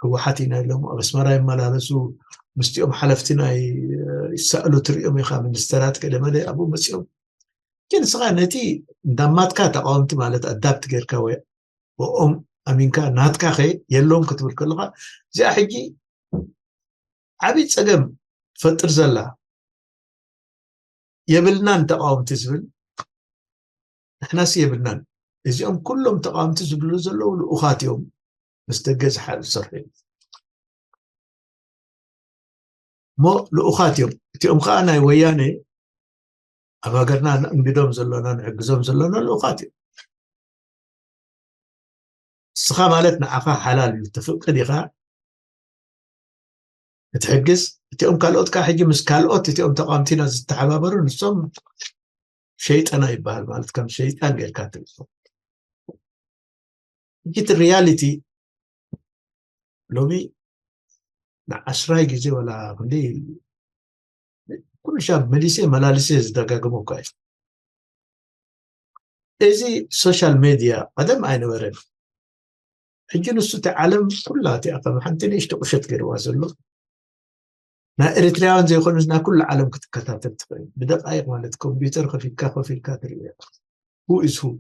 ህወሓት ኢና ኢሎም ኣብ ኣስመራ ይመላለሱ ምስቲኦም ሓለፍቲ ናይ ይሰእሉ ትሪኦም ኢኻ ሚኒስተራት ገለመለ ኣብኡ መፂኦም ግን ንስኻ ነቲ እንዳማትካ ተቃወምቲ ማለት ኣዳፕት ጌርካ ወይ ብኦም ኣሚንካ ናትካ ከ የለውም ክትብል ከለካ እዚኣ ሕጂ ዓብይ ፀገም ትፈጥር ዘላ የብልናን ተቃወምቲ ዝብል ንሕናስ የብልናን እዚኦም ኩሎም ተቃወምቲ ዝብሉ ዘለዉ ልኡኻት እዮም ምስ ደገ ዝሓ- ዝሰርሑ እዮም እሞ ልኡኻት እዮም እቲኦም ከዓ ናይ ወያነ ኣብ ሃገርና ንእንግዶም ዘለና ንሕግዞም ዘለና ልኡኻት እዮም ንስኻ ማለት ንዓኻ ሓላል እዩ ተፍቅድ ኢኻ ክትሕግዝ እቲኦም ካልኦት ከዓ ሕጂ ምስ ካልኦት እቲኦም ተቃምቲና ዝተሓባበሩ ንሶም ሸይጠና ይበሃል ማለት ከም ሸይጣን ጌርካ ትልሶ ሕጂ እቲ ሪያሊቲ ሎሚ ንዓስራይ ግዜ ወላ ክንደይ ኩሉ ሻብ መሊሰ መላልሰ ዝደጋግሞ እኳ እዩ እዚ ሶሻል ሜድያ ቀደም ኣይነበረን ሕጂ ንሱ እቲ ዓለም ኩላ እቲኣ ከም ሓንቲ ንእሽቶ ቁሸት ገይርዋ ዘሎ ናይ ኤሪትራውያን ዘይኮነስ ናይ ኩሉ ዓለም ክትከታተል ትኽእል ብደቃይቅ ማለት ኮምፒውተር ከፊትካ ከፊትካ ትርኢ who is who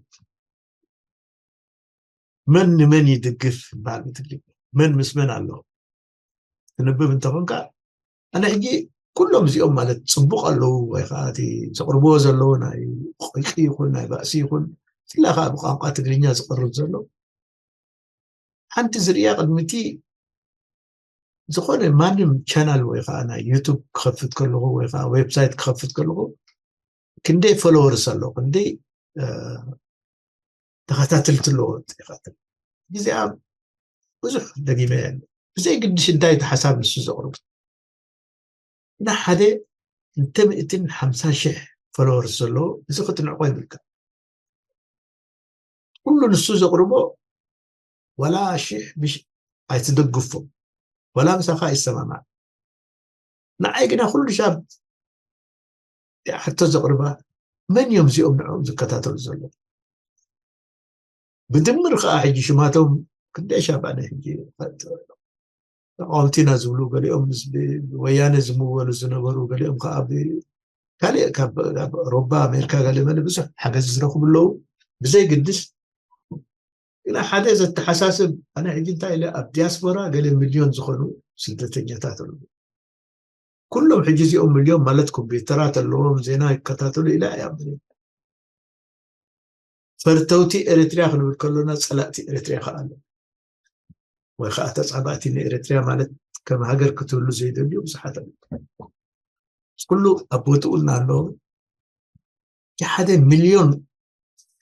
መን ንመን ይድግፍ ይበሃል ብትግርኛ መን ምስ መን ኣሎ ትንብብ እንተኾንካ ኣነ ሕጂ ኩሎም እዚኦም ማለት ፅቡቅ ኣለዉ ወይ ከዓ እቲ ዘቅርብዎ ዘለዉ ናይ ቆይቂ ይኹን ናይ ባእሲ ይኹን ብፍላይ ከዓ ብቋንቋ ትግርኛ ዝቀርብ ዘሎ ሓንቲ ዝርእያ ቅድሚ እቲ ዝኾነ ማንም ቻናል ወይ ከዓ ናይ ዩቱብ ክኸፍት ከለኹ ወይ ከዓ ዌብሳይት ክኸፍት ከለኹ ክንደይ ፎሎወርስ ኣለዎ ክንደይ ተኸታተልቲ ኣለዎ ይኸትል ግዜኣ ብዙሕ ደጊመ ብዘይ ግድሽ እንታይ እቲ ሓሳብ ንሱ ዘቕርቡ እና ሓደ ክልተ ሚእትን ሓምሳ ሽሕ ፎሎወርስ ዘለዎ እዚ ክትንዕቆ ይብልካ ኩሉ ንሱ ዘቕርቦ ዋላ ሽሕ ብሽ ኣይትደግፎ ዋላ ምሳኻ ኣይሰማማዕ ንዓይ ግና ኩሉ ሻብ ሕቶ ዘቕርባ መን እዮም እዚኦም ንዕኦም ዝከታተሉ ዘለዉ ብድምር ከዓ ሕጂ ሽማቶም ክንደይ ሻብ ኣነ ሕጂ ተቃወምቲና ዝብሉ ገሊኦም ምስ ወያነ ዝምወሉ ዝነበሩ ገሊኦም ከዓ ካልእ ካብ ሮባ ኣሜሪካ ገለ መለ ብዙሕ ሓገዝ ዝረኽቡ ኣለዉ ብዘይ ግድስ ግና ሓደ ዘተሓሳስብ ኣነ ሕጂ እንታይ ኢለ ኣብ ዲያስፖራ ገለ ሚልዮን ዝኾኑ ስደተኛታት ኣለዉ ኩሎም ሕጂ እዚኦም ሚልዮን ማለት ኮምፒውተራት ኣለዎም ዜና ይከታተሉ ኢለ ኣይኣምን ፈርተውቲ ኤሪትሪያ ክንብል ከሎና ፀላእቲ ኤሪትሪያ ከዓ ኣሎ ወይ ከዓ ተፃባእቲ ንኤሪትሪያ ማለት ከም ሃገር ክትህሉ ዘይደልዩ ብዙሓት ኣለዉ። ኩሉ ኣብ ቦትኡ እናሃለዉ፣ ሓደ ሚልዮን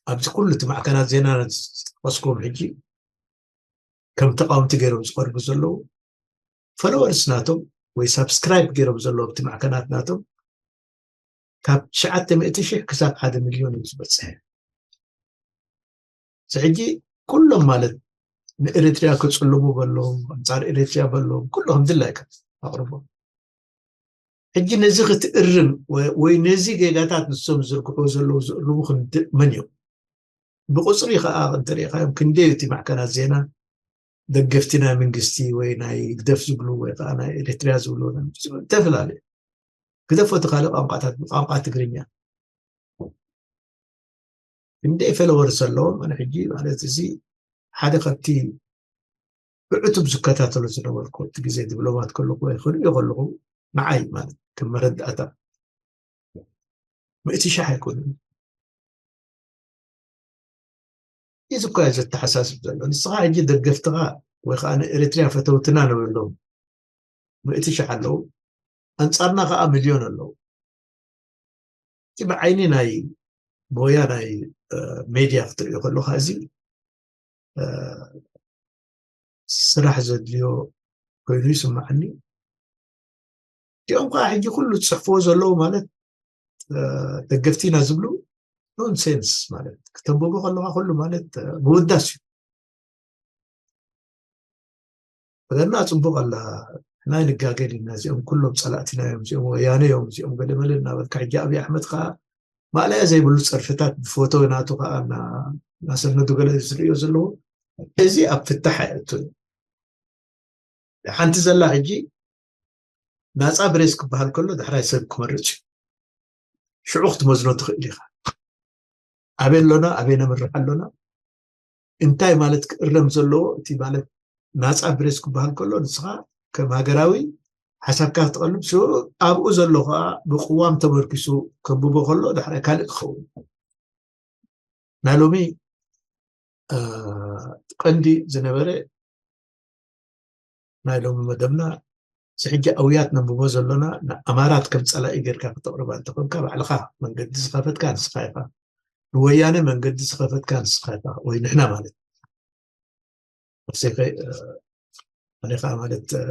ኣብዚ ኩሉ እቲ ማዕከናት ዜና ዝጠቀስኩም ሕጂ ከም ተቃወምቲ ገይሮም ዝቀርቡ ዘለዉ፣ ፎሎወርስ ናቶም ወይ ሳብስክራይብ ገይሮም ዘለዉ ኣብቲ ማዕከናት ናቶም ካብ ትሽዓተ ሚእቲ ሺሕ ክሳብ ሓደ ሚልዮን እዩ ዝበፅሐ። እዚ ሕጂ ኩሎም ማለት ንኤሪትሪያ ክጽልሙ በሎም፣ ኣንጻር ኤሪትሪያ በሎም፣ ኩሉ ከም ድላይካ ኣቕርቦ። ሕጂ ነዚ ክትእርም ወ-፣ ወይ ነዚ ጌጋታት ንሶም ዝዝርግሑ ዘለዉ ዝእርሙ ክንድ-፣ መን እዮም? ብቁጽሪ ከኣ እንተሪኢኻዮም ክንደይ እቲ ማዕከናት ዜና ደገፍቲ ናይ መንግስቲ ወይ ናይ ህግደፍ ዝብሉ ወይ ከኣ ናይ ኤሪትሪያ ዝብሉ ተፈላለዩ። ግደፎ እቲ ካልእ ቋንቋታት ብቋንቋ ትግርኛ። ክንደይ ፎሎወርስ ኣለዎም? ኣነ ሕጂ ማለት እዚ ሓደ ካብቲ ብዕቱብ ዝከታተሎ ዝነበርኩ እቲ ግዜ ዲፕሎማት ከለኹ ወይ ክርእዮ ከለኹ ንዓይ ማለት ከም መረዳእታ ምእቲ ሻሕ ኣይኮኑን። እዚ እኳ እዩ ዘተሓሳስብ ዘሎ። ንስኻ ሕጂ ደገፍትኻ ወይ ከዓ ንኤሪትሪያ ፈተውትና ንብሎም ምእቲ ሻሕ ኣለዉ፣ ኣንጻርና ከዓ ሚልዮን ኣለዉ። እቲ ብዓይኒ ናይ ሞያ ናይ፣ እ፣ ሜድያ ክትርእዮ ከለኻ እዚ፣ እ፣ ስራሕ ዘድልዮ ኮይኑ ይስምዓኒ። እዚኦም ከዓ ሕጂ ኩሉ ዝጽሕፍዎ ዘለዉ ማለት፣ እ፣ ደገፍቲ ኢና ዝብሉ ኖንሴንስ ማለት፣ ክተንብቦ ከለኻ ኩሉ ማለት፣ እ፣ ምውዳስ እዩ። ወገንና ጽቡቕ ኣላ፣ ንሕና ኣይንጋገን ኢና፣ እዚኦም ኩሎም ጸላእትና እዮም፣ እዚኦም ወያነ እዮም፣ እዚኦም ገለመለ እናበልካ፣ ሕጂ ኣብይ ኣሕመድ ከኣ ማእለያ ዘይብሉ ጸርፍታት ብፎቶ ናቱ ከኣ እና-፣ እናሰነዱ ገለ ዝርእዮ ዘለዉ፣ እዚ ኣብ ፍታሕ ኣየእቱን። ሓንቲ ዘላ ሕጂ ናጻ ፕሬስ ክበሃል ከሎ ዳሕራይ ሰብ ክመርጽ እዩ። ሽዑ ክትመዝኖ ትኽእል ኢኻ። ኣበይ ኣሎና? ኣበይ ነምርሕ ኣሎና? እንታይ ማለት ክእረም ዘለዎ? እቲ ማለት ናጻ ፕሬስ ክበሃል ከሎ ንስኻ ከም ሃገራዊ ሓሳብካ ክትቐልብ፣ ሽዑ ኣብኡ ዘሎ ከኣ ብቅዋም ተመርኪሱ ከንብቦ ከሎ ዳሕራይ ካልእ ክኸውን። ናይ ሎሚ፣ እ፣ ቀንዲ ዝነበረ ናይ ሎሚ መደብና፣ እዚ ሕጂ ኣውያት ነንብቦ ዘሎና ንኣማራት ከም ጸላኢ ጌርካ ክተቕርባ እንተኾንካ፣ ባዕልኻ መንገዲ ዝኸፈትካ ንስኻ ኢኻ። ንወያነ መንገዲ ዝኸፈትካ ንስኻ ኢኻ፣ ወይ ንሕና ማለት። ነፍሰይ ከ-፣ እ፣ ኣነ ኸኣ ማለት፣ እ፣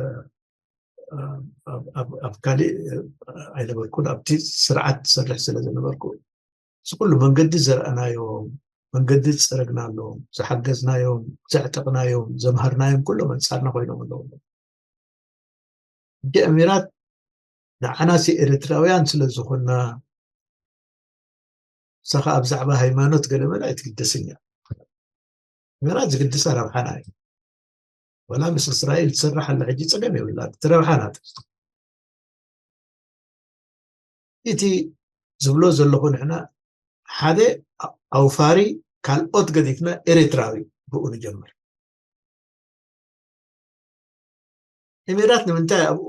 ኣብ፣ ኣብ፣ ኣብ፣ ኣብ ካልእ፣ እ፣ ኣይነበርኩን፣ ኣብቲ ስርዓት ዝሰርሕ ስለ ዝነበርኩ፣ እዚ ኩሉ መንገዲ ዘርኣናዮም፣ መንገዲ ዝጸረግናሎም፣ ዝሓገዝናዮም፣ ዘዕጠቕናዮም፣ ዘምሃርናዮም ኩሎም ኣንጻርና ኮይኖም ኣለዉ። ሕጂ ኣሚራት ንዓናሲ ኤርትራውያን ስለ ዝኾንና፣ ንሳ ኸኣ ብዛዕባ ሃይማኖት ገለ መለ ኣይትግደስን እያ። ኣሚራት ዝግድሳ ረብሓና እዩ። ወላ ምስ እስራኤል ትሰርሕ ኣላ ሕጂ ጸገም የብላን። እቲ ረብሓ ናታ። እቲ ዝብሎ ዘለኹ ንሕና ሓደ ኣውፋሪ ካልኦት ገዲፍና ኤርትራዊ ብኡ ንጀምር። ኤሚራት ንምንታይ ኣብኡ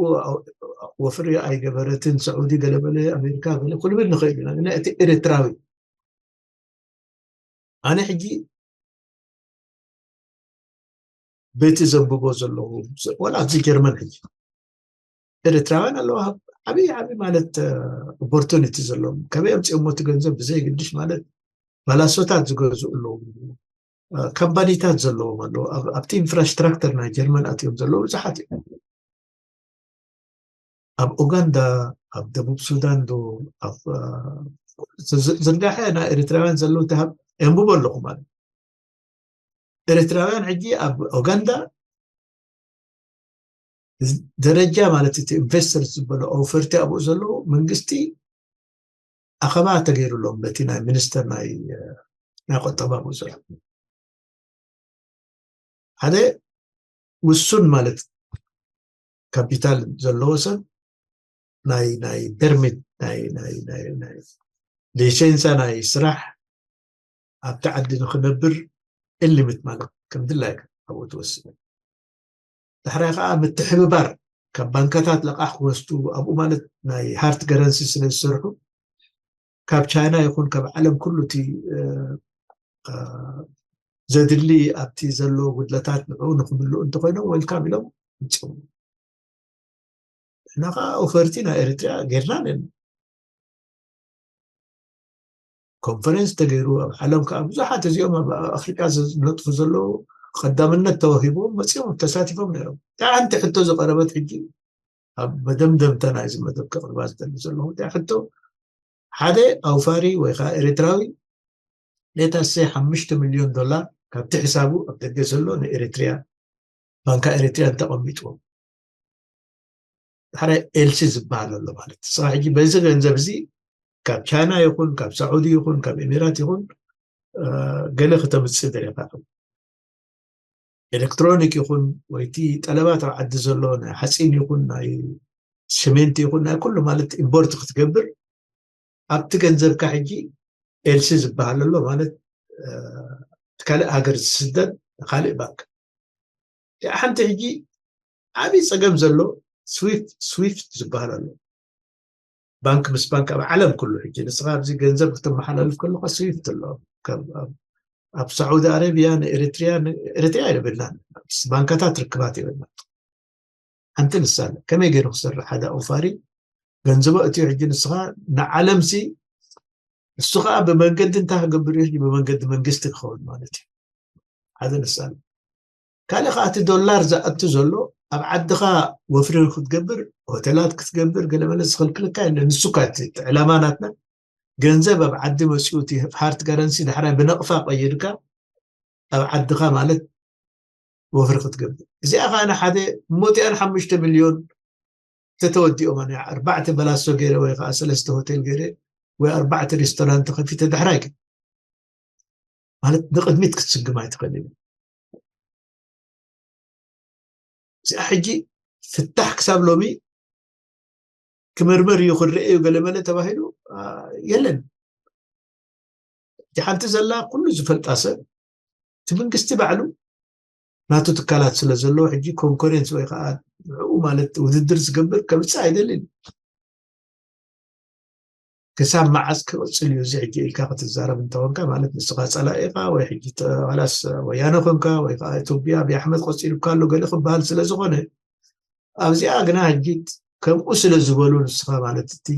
ወፍሪ ኣይገበረትን? ስዑዲ ገለመለ፣ ኣሜሪካ ገለ ክንብል ንኽእል ኢና። ግን እቲ ኤርትራዊ ኣነ ሕጂ በቲ ዘንብቦ ዘለኹ፣ ወላ ኣብዚ ጀርመን ሕጂ ኤርትራውያን ኣለዋ፣ ዓብዪ ዓብዪ ማለት ኦፖርቱኒቲ ዘለዎም፣ ከበይ ኣምፅኦሞ እቲ ገንዘብ ብዘይግድሽ ማለት ባላሶታት ዝገዝኡ ኣለዉ፣ እ፣ ካምፓኒታት ዘለዎም ኣለዉ፣ ኣብ-፣ ኣብቲ ኢንፍራስትራክተር ናይ ጀርመን ኣትዮም ዘለዉ ብዙሓት እዮም። ኣብ ኡጋንዳ፣ ኣብ ደቡብ ሱዳን ዶ፣ ኣብ፣ እ፣ ዝ-፣ ዝ-፣ ዝርጋሐ ናይ ኤርትራውያን ዘለዉ ተሃብ የንብቦ ኣለኹ ማለት። ኤርትራውያን ሕጂ ኣብ ኡጋንዳ ደረጃ ማለት እቲ ኢንቨስተርስ ዝበሎ ኦፈርቲ ኣብኡ ዘለዉ መንግስቲ ኣኸባ ተገይሩሎም በቲ ናይ ሚኒስተር ናይ፣ እ፣ ናይ ቁጠባ ኣብኡ ዘሎ። ሓደ ውሱን ማለት ካፒታል ዘለዎ ሰብ ናይ፣ ናይ ፐርሚት፣ ናይ፣ ናይ፣ ናይ፣ ናይ ሊሴንሳ ናይ ስራሕ ኣብቲ ዓዲ ንክነብር እልምት ማለት ከም ድላይካ ኣብኡ ትወስን። ዳሕራይ ከዓ ምትሕብባር ካብ ባንካታት ለቃሕ ክወስዱ ኣብኡ ማለት ናይ ሃርድ ከረንሲ ስለ ዝሰርሑ ካብ ቻይና ይኹን ካብ ዓለም ኩሉ እቲ፣ እ፣ እ፣ ዘድሊ ኣብቲ ዘሎ ጉድለታት ንዕኡ ንክምልኡ እንተኮይኖም ዌልካም ኢሎም ይምፅኡ። ንሕና ከዓ ኦፈርቲ ናይ ኤርትራ ጌርና ኣለና። ኮንፈረንስ ተገይሩ ኣብ ዓለም ከዓ ብዙሓት እዚኦም ኣብ ኣፍሪቃ ዝነጥፉ ዘለዉ ቀዳምነት ተዋሂቦም መፂኦም ተሳቲፎም ነይሮም። እታ ሓንቲ ሕቶ ዝቐረበት ሕጂ ኣብ መደምደምታ ናይዚ መደብ ከቕርባ ዝደሊ ዘለኹ እታ ሕቶ ሓደ ኣውፋሪ ወይ ከዓ ኤርትራዊ ሌታሴ ሓሙሽተ ሚልዮን ዶላር ካብቲ ሕሳቡ ኣብ ደገ ዘሎ ንኤርትሪያ ባንካ ኤርትሪያ እንተቐሚጥዎም ሓደ ኤልሲ ዝበሃል ኣሎ ማለት ንስኻ ሕጂ በዚ ገንዘብ እዚ ካብ ቻይና ይኹን ካብ ሳዑዲ ይኹን ካብ ኤሚራት ይኹን ገለ ክተምፅእ ደሪኻ ኤሌክትሮኒክ ይኹን ወይቲ ጠለባት ኣብ ዓዲ ዘሎ ናይ ሓፂን ይኹን ናይ ሽሜንት ይኹን ናይ ኩሉ ማለት ኢምፖርት ክትገብር ኣብቲ ገንዘብካ ሕጂ ኤልሲ ዝበሃል ኣሎ ማለት ካልእ ሃገር ዝስደድ ካልእ ባንክ ሓንቲ ሕጂ ዓብዪ ፀገም ዘሎ ስዊፍት ዝበሃል ኣሎ ባንክ ምስ ባንክ ኣብ ዓለም ኩሉ ሕጂ ንስኻ ኣብዚ ገንዘብ ክትመሓላልፍ ከለካ ስዊፍት ኣሎ ኣብ ሳዑዲ ኣረቢያ ንኤርትሪያ ኤርትሪያ የብልናን ባንካታት ርክባት የብልና ሓንቲ ንሳ ከመይ ገይሩ ክሰርሕ ሓደ ኣውፋሪ ገንዘቦ እትዮ ሕጂ ንስኻ ንዓለም ሲ እሱ ከዓ ብመንገዲ እንታይ ክገብር እዩ ብመንገዲ መንግስቲ ክኸውን ማለት እዩ ሓደ ንሳ ካልእ ከዓ እቲ ዶላር ዝኣቱ ዘሎ ኣብ ዓድኻ ወፍሪ ክትገብር ሆቴላት ክትገብር ገለመለ ዝኽልክልካ የለ ንሱ ካ ዕላማ ናትና ገንዘብ ኣብ ዓዲ መፅኡ እቲ ሃርት ጋረንሲ ዳሕራይ ብነቕፋ ቀይድካ ኣብ ዓድኻ ማለት ወፍሪ ክትገብር እዚኣ ከዓ ንሓደ እሞቲኣን ሓሙሽተ ሚልዮን ተተወዲኦም ኣነ ኣርባዕተ በላሶ ገይረ ወይ ከዓ ሰለስተ ሆቴል ገይረ ወይ ኣርባዕተ ሬስቶራንት ከፊተ ዳሕራይ ግን ማለት ንቅድሚት ክትስግም ኣይትኽእል እዩ እዚኣ ሕጂ ፍታሕ ክሳብ ሎሚ ክምርምር እዩ ክረአ እዩ ገለመለ ተባሂሉ የለን እቲ ሓንቲ ዘላ ኩሉ ዝፈልጣ ሰብ እቲ መንግስቲ ባዕሉ ናቱ ትካላት ስለ ዘለዎ ሕጂ ኮንኮሬንስ ወይ ከዓ ንዕኡ ማለት ውድድር ዝገብር ከምፅእ ኣይደልን ክሳብ መዓስ ክቕፅል እዩ እዚ ሕጂ ኢልካ ክትዛረብ እንተኾንካ ማለት ንስኻ ፀላኢኻ ወይ ሕጂ ተባላስ ወያነ ኮንካ ወይ ከዓ ኢትዮጵያ ኣብይ ኣሕመድ ቀፂሉካ ኣሎ ገለ ክበሃል ስለ ዝኾነ ኣብዚኣ ግና ሕጂ ከምኡ ስለ ዝበሉ ንስኻ ማለት እቲ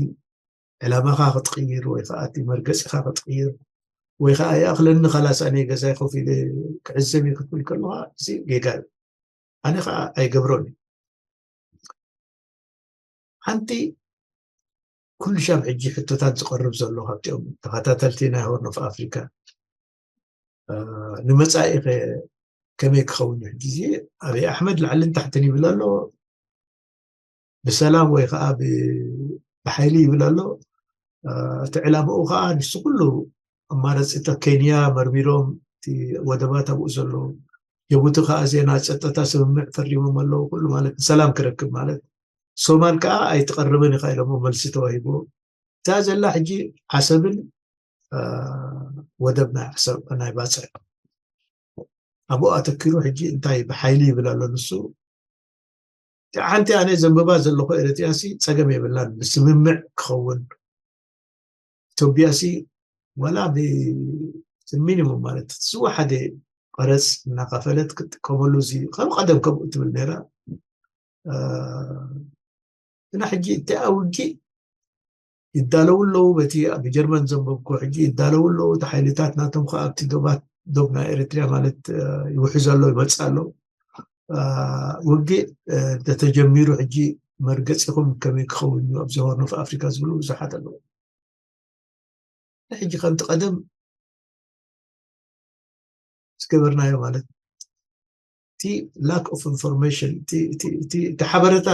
ዕላማኻ ክትቅይር ወይ ከዓ እቲ መርገፂኻ ክትቅይር ወይ ከዓ ይኣኽለኒ ካላስ ኣነ ገዛይ ኮፍ ኢለ ክዕዘብ እየ ክትብል ከለኻ እዚ ጌጋ እዩ ኣነ ከዓ ኣይገብሮን እዩ ሓንቲ ኩሉ ሻብ ሕጂ ሕቶታት ዝቐርብ ዘሎ ካብቲኦም ተኸታተልቲ ናይ ሆርን ኦፍ ኣፍሪካ ንመፃኢ ከ ከመይ ክኸውን እዩ ሕጂ እዚ ኣብይ ኣሕመድ ላዕልን ታሕትን ይብል ኣሎ ብሰላም ወይ ከዓ ብሓይሊ ይብል ኣሎ እቲ ዕላምኡ ከዓ ንሱ ኩሉ ኣማራፂታት ኬንያ መርሚሮም እቲ ወደባት ኣብኡ ዘሎ ጅቡቲ ከዓ ዜና ፀጥታ ስምምዕ ፈሪሞም ኣለዉ ኩሉ ማለት ሰላም ክረክብ ማለት ሶማል ከዓ ኣይትቐርብን ኢኻ ኢሎሞ መልሲ ተዋሂብዎ እታ ዘላ ሕጂ ዓሰብን ወደብ ናይ ዓሰብ ናይ ባፅዕ ኣብኡ ኣተኪሩ ሕጂ እንታይ ብሓይሊ ይብል ኣሎ ንሱ ሓንቲ ኣነ ዘንብባ ዘለኹ ኤርትሪያ ሲ ፀገም የብላን ብስምምዕ ክኸውን ኢትዮጵያ ሲ ዋላ ብሚኒሙም ማለት ዝወሓደ ቀረፅ እናኸፈለት ክትጥቀመሉ እዚ ከም ቀደም ከምኡ ትብል ነይራ ግና ሕጂ እቲ ውግእ ይዳለዉ ኣለዉ በቲ ብጀርመን ዘንበብኩ ሕጂ ይዳለዉ ኣለዉ እቲ ሓይልታት ናቶም ከዓ ኣብቲ ዶባት ዶብ ናይ ኤርትሪያ ማለት ይውሕዝ ኣሎ ይመፅእ ኣሎ ውግእ እንተተጀሚሩ ሕጂ መርገፂኹም ከመይ ክኸውን እዩ ኣብዚ ሆርን ኦፍ ኣፍሪካ ዝብሉ ብዙሓት ኣለዉ ሕጂ ከምቲ ቀደም ዝገበርናዮ ማለት እቲ lack of information እቲ ሓበረታ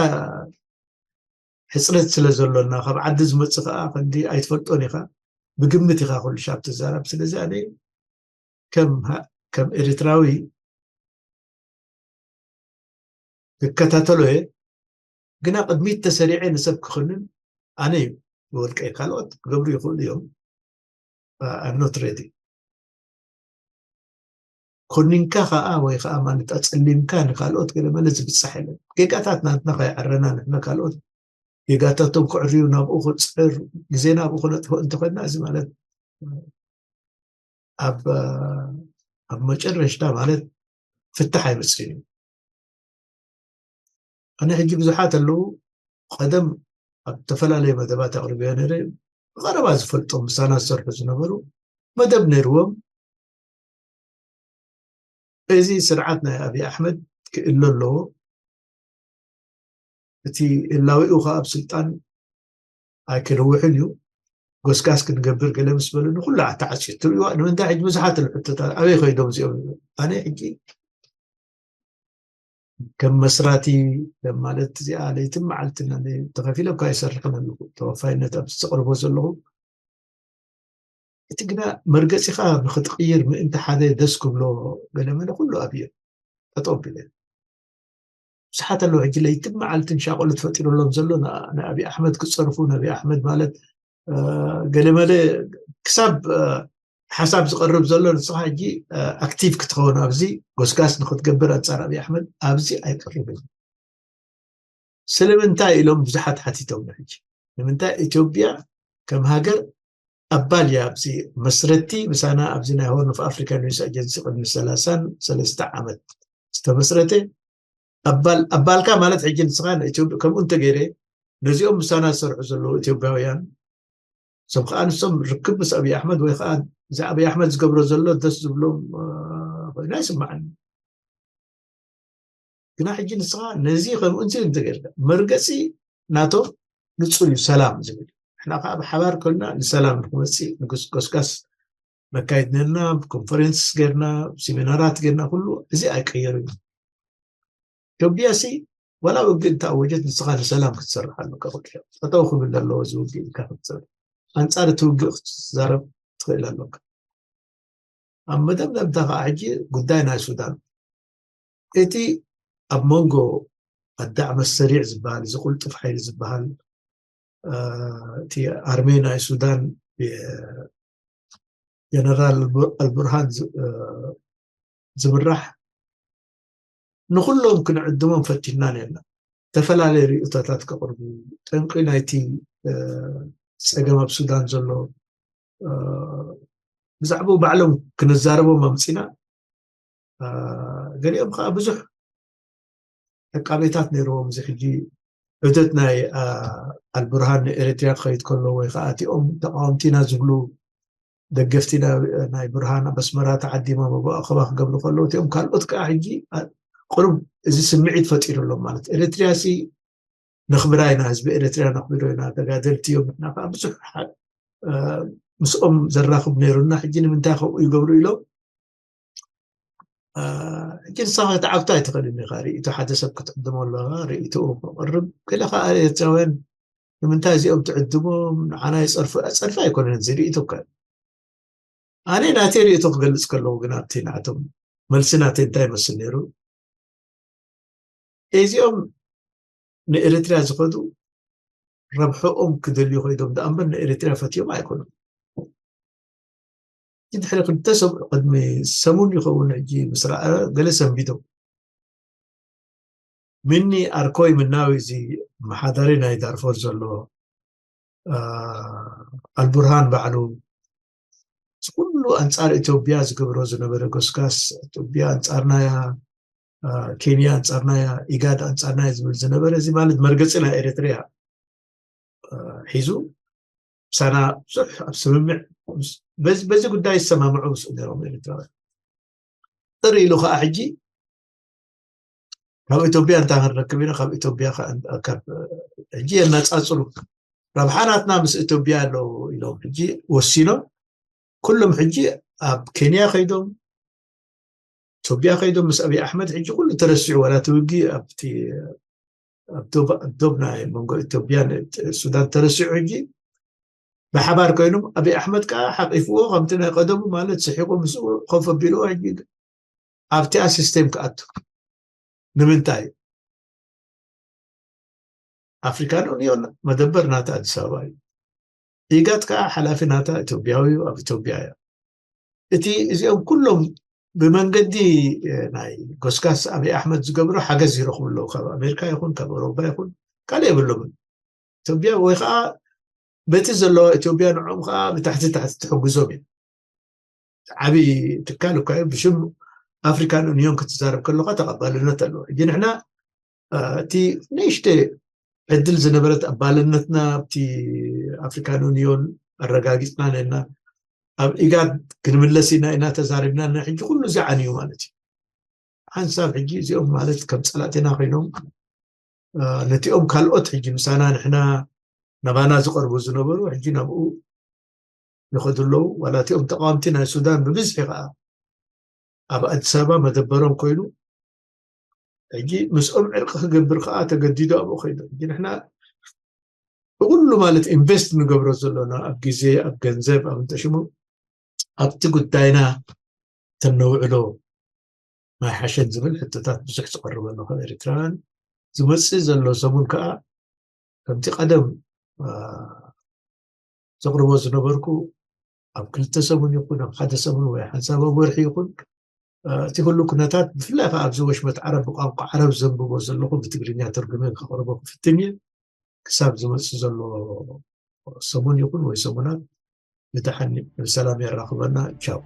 ሕፅረት ስለ ዘሎና ካብ ዓዲ ዝመፅእ ከዓ ክንዲ ኣይትፈልጦን ኢኻ ብግምት ኢኻ ኩሉ ሻብ ትዛረብ ስለዚ ኣነ ከም ከም ኤርትራዊ ክከታተሎ እየ ግና ቅድሚት ተሰሪዐ ንሰብ ክኽንን ኣነ እዩ ብወልቀይ ካልኦት ክገብሩ ይኽእሉ እዮም I'm not ready ኮኒንካ ከዓ ወይ ከዓ ማለት ኣፀሊምካ ንካልኦት ገለ መለ ዝብፃሕ የለን ጌጋታት ናትና ከይዓረና ንሕና ካልኦት ጌጋታቶም ክዕርዩ ናብኡ ክፅዕር ግዜ ናብኡ ክነጥፍኦ እንተኮይና እዚ ማለት ኣብ ኣብ መጨረሽታ ማለት ፍታሕ ኣይመፅእን እዩ ኣነ ሕጂ ብዙሓት ኣለዉ ቀደም ኣብ ዝተፈላለዩ መደባት ኣቕርብዮ ነይረ። ብቐረባ ዝፈልጦም ምሳና ዝሰርሑ ዝነበሩ መደብ ነይርዎም። እዚ ስርዓት ናይ ኣብይ ኣሕመድ ክእሎ ኣለዎ። እቲ እላዊኡ ከኣ ኣብ ስልጣን ኣይክነውሕን እዩ። ጎስጋስ ክንገብር ገለ ምስ በሉ ንኩሉ ኣተዓፅዩ ትርእይዋ። ንምንታይ ሕጂ ብዙሓት ኣሎ ሕቶታት ኣበይ ከይዶም እዚኦም? ኣነ ሕጂ ከም መስራቲ ከም ማለት እዚኣ ለይትን መዓልትን ኣነ ተኸፊለ እኳ ይሰርሕን ኣለኹ። ተወፋይነት ኣብዚ ዘቕርቦ ዘለኹ እቲ ግና መርገፂኻ ንክትቕይር ምእንቲ ሓደ ደስ ክብሎ ገለመለ ኩሉ ኣብዮ ጠጠው ኣቢለ። ብዙሓት ኣለዉ ሕጂ ለይትን መዓልትን ሻቆሉ ተፈጢሩሎም ዘሎ ንኣብይ ኣሕመድ ክፀርፉ። ንኣብይ ኣሕመድ ማለት ገለመለ ክሳብ ሓሳብ ዝቐርብ ዘሎ ንስኻ ሕጂ ኣክቲቭ ክትኸውን ኣብዚ ጎስጋስ ንክትገብር ኣንፃር ኣብይ ኣሕመድ ኣብዚ ኣይቀርብን። ስለምንታይ ኢሎም ብዙሓት ሓቲቶም ሕጂ ንምንታይ ኢትዮጵያ ከም ሃገር ኣባል እያ ኣብዚ መስረቲ ምሳና ኣብዚ ናይ ሆርን ኦፍ ኣፍሪካ ኒውስ ኣጀንሲ ቅድሚ ሰላሳን ሰለስተ ዓመት ዝተመስረተ ኣባል ኣባልካ ማለት ሕጂ ንስኻ ንኢትዮጵያ ከምኡ እንተገይረ ነዚኦም ምሳና ዝሰርሑ ዘለዉ ኢትዮጵያውያን እዞም ከዓ ንሶም ርክብ ምስ ኣብይ ኣሕመድ ወይ ከዓ እዚ ኣብይ ኣሕመድ ዝገብሮ ዘሎ ደስ ዝብሎም ኮይኑ ኣይስማዓኒ። ግና ሕጂ ንስኻ ነዚ ከምኡ እንዚ እንተገይርካ መርገፂ ናቶ ንፁር እዩ ሰላም ዝብል ንሕና ከዓ ብሓባር ኮልና ንሰላም ንክመፅእ ንጎስጋስ ነካይድ ነርና ኮንፈረንስ ገርና ሴሚናራት ገርና ኩሉ እዚ ኣይቀየሩ እዩ። ኢትዮጵያ ሲ ዋላ ውግእ እንተኣወጀት ንስኻ ንሰላም ክትሰርሕ ኣለካ ኩሉ ጠጠው ክብል ኣለዎ እዚ ውግእ ኢልካ ክትሰርሕ ኣንፃር እቲ ውግእ ክትዛረብ ትኽእል ኣለካ። ኣብ መደምደምታ ከዓ ሕጂ ጉዳይ ናይ ሱዳን እቲ ኣብ መንጎ ኣዳዕ መሰሪዕ ዝበሃል እዚ ቁልጡፍ ሓይሊ ዝበሃል እቲ ኣርሜ ናይ ሱዳን ጀነራል ኣልቡርሃን ዝምራሕ ንኩሎም ክንዕድሞም ፈቲና ነርና። ዝተፈላለዩ ርእቶታት ከቕርቡ ጠንቂ ናይቲ ፀገም ኣብ ሱዳን ዘሎ ብዛዕባኡ ባዕሎም ክንዛረቦም ኣምፂና። ገሊኦም ከዓ ብዙሕ ዕቃቤታት ነይርዎም እዚ ሕጂ ዑደት ናይ ኣልቡርሃን ንኤሪትሪያ ክኸይድ ከሎ ወይ ከዓ እቲኦም ተቃወምቲና ዝብሉ ደገፍቲ ናይ ብርሃን ኣብ ኣስመራ ተዓዲሞም ኣብኡ ኣኸባ ክገብሩ ከለዉ እቲኦም ካልኦት ከዓ ሕጂ ቁሩብ እዚ ስምዒት ፈጢሩሎም ማለት ኤሪትሪያ ሲ ነኽብራ ኢና ህዝቢ ኤሪትሪያ ነኽብሮ ኢና ተጋደልቲ እዮም ንሕና ከዓ ብዙሕ ምስኦም ዘራኽብ ነይሩና ሕጂ ንምንታይ ከምኡ ይገብሩ ኢሎም ሕጂ ንስኻ ክትዓግቶ ኣይትኽእልን ኢኻ ርእይቶ ሓደ ሰብ ክትዕድሞ ኣለኻ ርእይቶኡ ክቕርብ ገለ ከዓ ኤርትራውያን ንምንታይ እዚኦም ትዕድሞም ንዓና ይፀርፉ ፀርፊ ኣይኮነን እዚ ርእይቶ እኳ ኣነ ናተይ ርእይቶ ክገልፅ ከለዉ ግን ኣብቲ ንዓቶም መልሲ ናተይ እንታይ ይመስል ነይሩ እዚኦም ንኤርትርያ ዝኸዱ ረብሐኦም ክደልዩ ኮይዶም ደኣ እምበር ንኤርትርያ ፈትዮም ኣይኮኑን ድሕሪ ክልተ ሰብ ቅድሚ ሰሙን ይኸውን ሕጂ ምስ ረኣ ገለ ሰንቢዶም ምኒ ኣርኮይ ምናዊ እዚ መሓደሪ ናይ ዳርፎር ዘሎ ኣልቡርሃን ባዕሉ ኩሉ ኣንፃር ኢትዮጵያ ዝገብሮ ዝነበረ ጎስጋስ ኢትዮጵያ ኣንፃርናያ ኬንያ ኣንፃርናያ ኢጋድ ኣንፃርናያ ዝብል ዝነበረ እዚ ማለት መርገፂ ናይ ኤርትርያ ሒዙ ምሳና ብዙሕ ኣብ ስምምዕ በዚ ጉዳይ ዝሰማምዑ ምስኡ ነይሮም ኤርትራውያን ጥር ኢሉ ከዓ ሕጂ ካብ ኢትዮጵያ እንታይ ክንረክብ ኢና ካብ ኢትዮጵያ ሕጂ የነፃፅሩ ረብሓ ናትና ምስ ኢትዮጵያ ኣለዉ ኢሎም ሕጂ ወሲኖም ኩሎም ሕጂ ኣብ ኬንያ ከይዶም ኢትዮጵያ ከይዶም ምስ ኣብይ ኣሕመድ ሕጂ ኩሉ ተረሲዑ ዋላ እቲ ውጊ ኣብቲ ኣብ ዶብ ናይ መንጎ ኢትዮጵያ ሱዳን ተረሲዑ ሕጂ ብሓባር ኮይኖም ኣብይ ኣሕመድ ከዓ ሓቂፍዎ ከምቲ ናይ ቀደሙ ማለት ስሒቁ ምስኡ ኮፍ ኣቢልዎ ሕጂ ኣብቲኣ ሲስተም ክኣቱ ንምንታይ ኣፍሪካን ዩኒዮን መደበር ናታ ኣዲስ ኣበባ እዩ ኢጋድ ከዓ ሓላፊ ናታ ኢትዮጵያዊ እዩ ኣብ ኢትዮጵያ እያ እቲ እዚኦም ኩሎም ብመንገዲ ናይ ጎስጋስ ኣብይ ኣሕመድ ዝገብሮ ሓገዝ ይረኽቡ ኣለዉ ካብ ኣሜሪካ ይኹን ካብ ኣውሮፓ ይኹን ካልእ የብሎምን ኢትዮጵያ ወይ ከዓ በቲ ዘለዋ ኢትዮጵያ ንዕኦም ከዓ ብታሕቲ ታሕቲ ትሕግዞም እዩ ዓብዪ ትካል እኳ እዩ ብሽም ኣፍሪካን ዩኒዮን ክትዛረብ ከለካ ተቐባልነት ኣለዎ ሕጂ ንሕና እቲ ንእሽተ ዕድል ዝነበረት ኣባልነትና ኣብቲ ኣፍሪካን ዩኒዮን ኣረጋጊፅና ነና ኣብ ኢጋድ ክንምለስ ኢና ኢና ተዛሪብና። ሕጂ ኩሉ እዚ ዓንዩ ማለት እዩ። ሓንሳብ ሕጂ እዚኦም ማለት ከም ፀላእትና ኮይኖም ነቲኦም ካልኦት ሕጂ ምሳና ንሕና ናባና ዝቐርቡ ዝነበሩ ሕጂ ናብኡ ይኸዱ ኣለዉ። ዋላ እቲኦም ተቃወምቲ ናይ ሱዳን ብብዝሒ ከዓ ኣብ ኣዲስ ኣበባ መደበሮም ኮይኑ ሕጂ ምስኦም ዕርቂ ክገብር ከዓ ተገዲዱ ኣብኡ ከይዱ። ሕጂ ንሕና ብኩሉ ማለት ኢንቨስት ንገብሮ ዘሎና ኣብ ግዜ ኣብ ገንዘብ ኣብ እንተሽሙ ኣብቲ ጉዳይና ተነውዕሎ ማይ ሓሸን ዝብል ሕቶታት ብዙሕ ዝቐርበሉ ካብ ኤርትራውያን ዝመፅእ ዘሎ ሰሙን ከዓ ከምቲ ቀደም ዘቕርቦ ዝነበርኩ ኣብ ክልተ ሰሙን ይኹን ኣብ ሓደ ሰሙን ወይ ሓንሳብ ወርሒ ይኹን እቲ ኩሉ ኩነታት ብፍላይ ከዓ ኣብዚ ወሽመት ዓረብ ብቋንቋ ዓረብ ዘንብቦ ዘለኹ ብትግርኛ ተርጉመ ከቕርቦ ክፍትን እየ። ክሳብ ዝመፅእ ዘሎ ሰሙን ይኹን ወይ ሰሙናት ብደሓን ብሰላም የራኽበና። ቻው።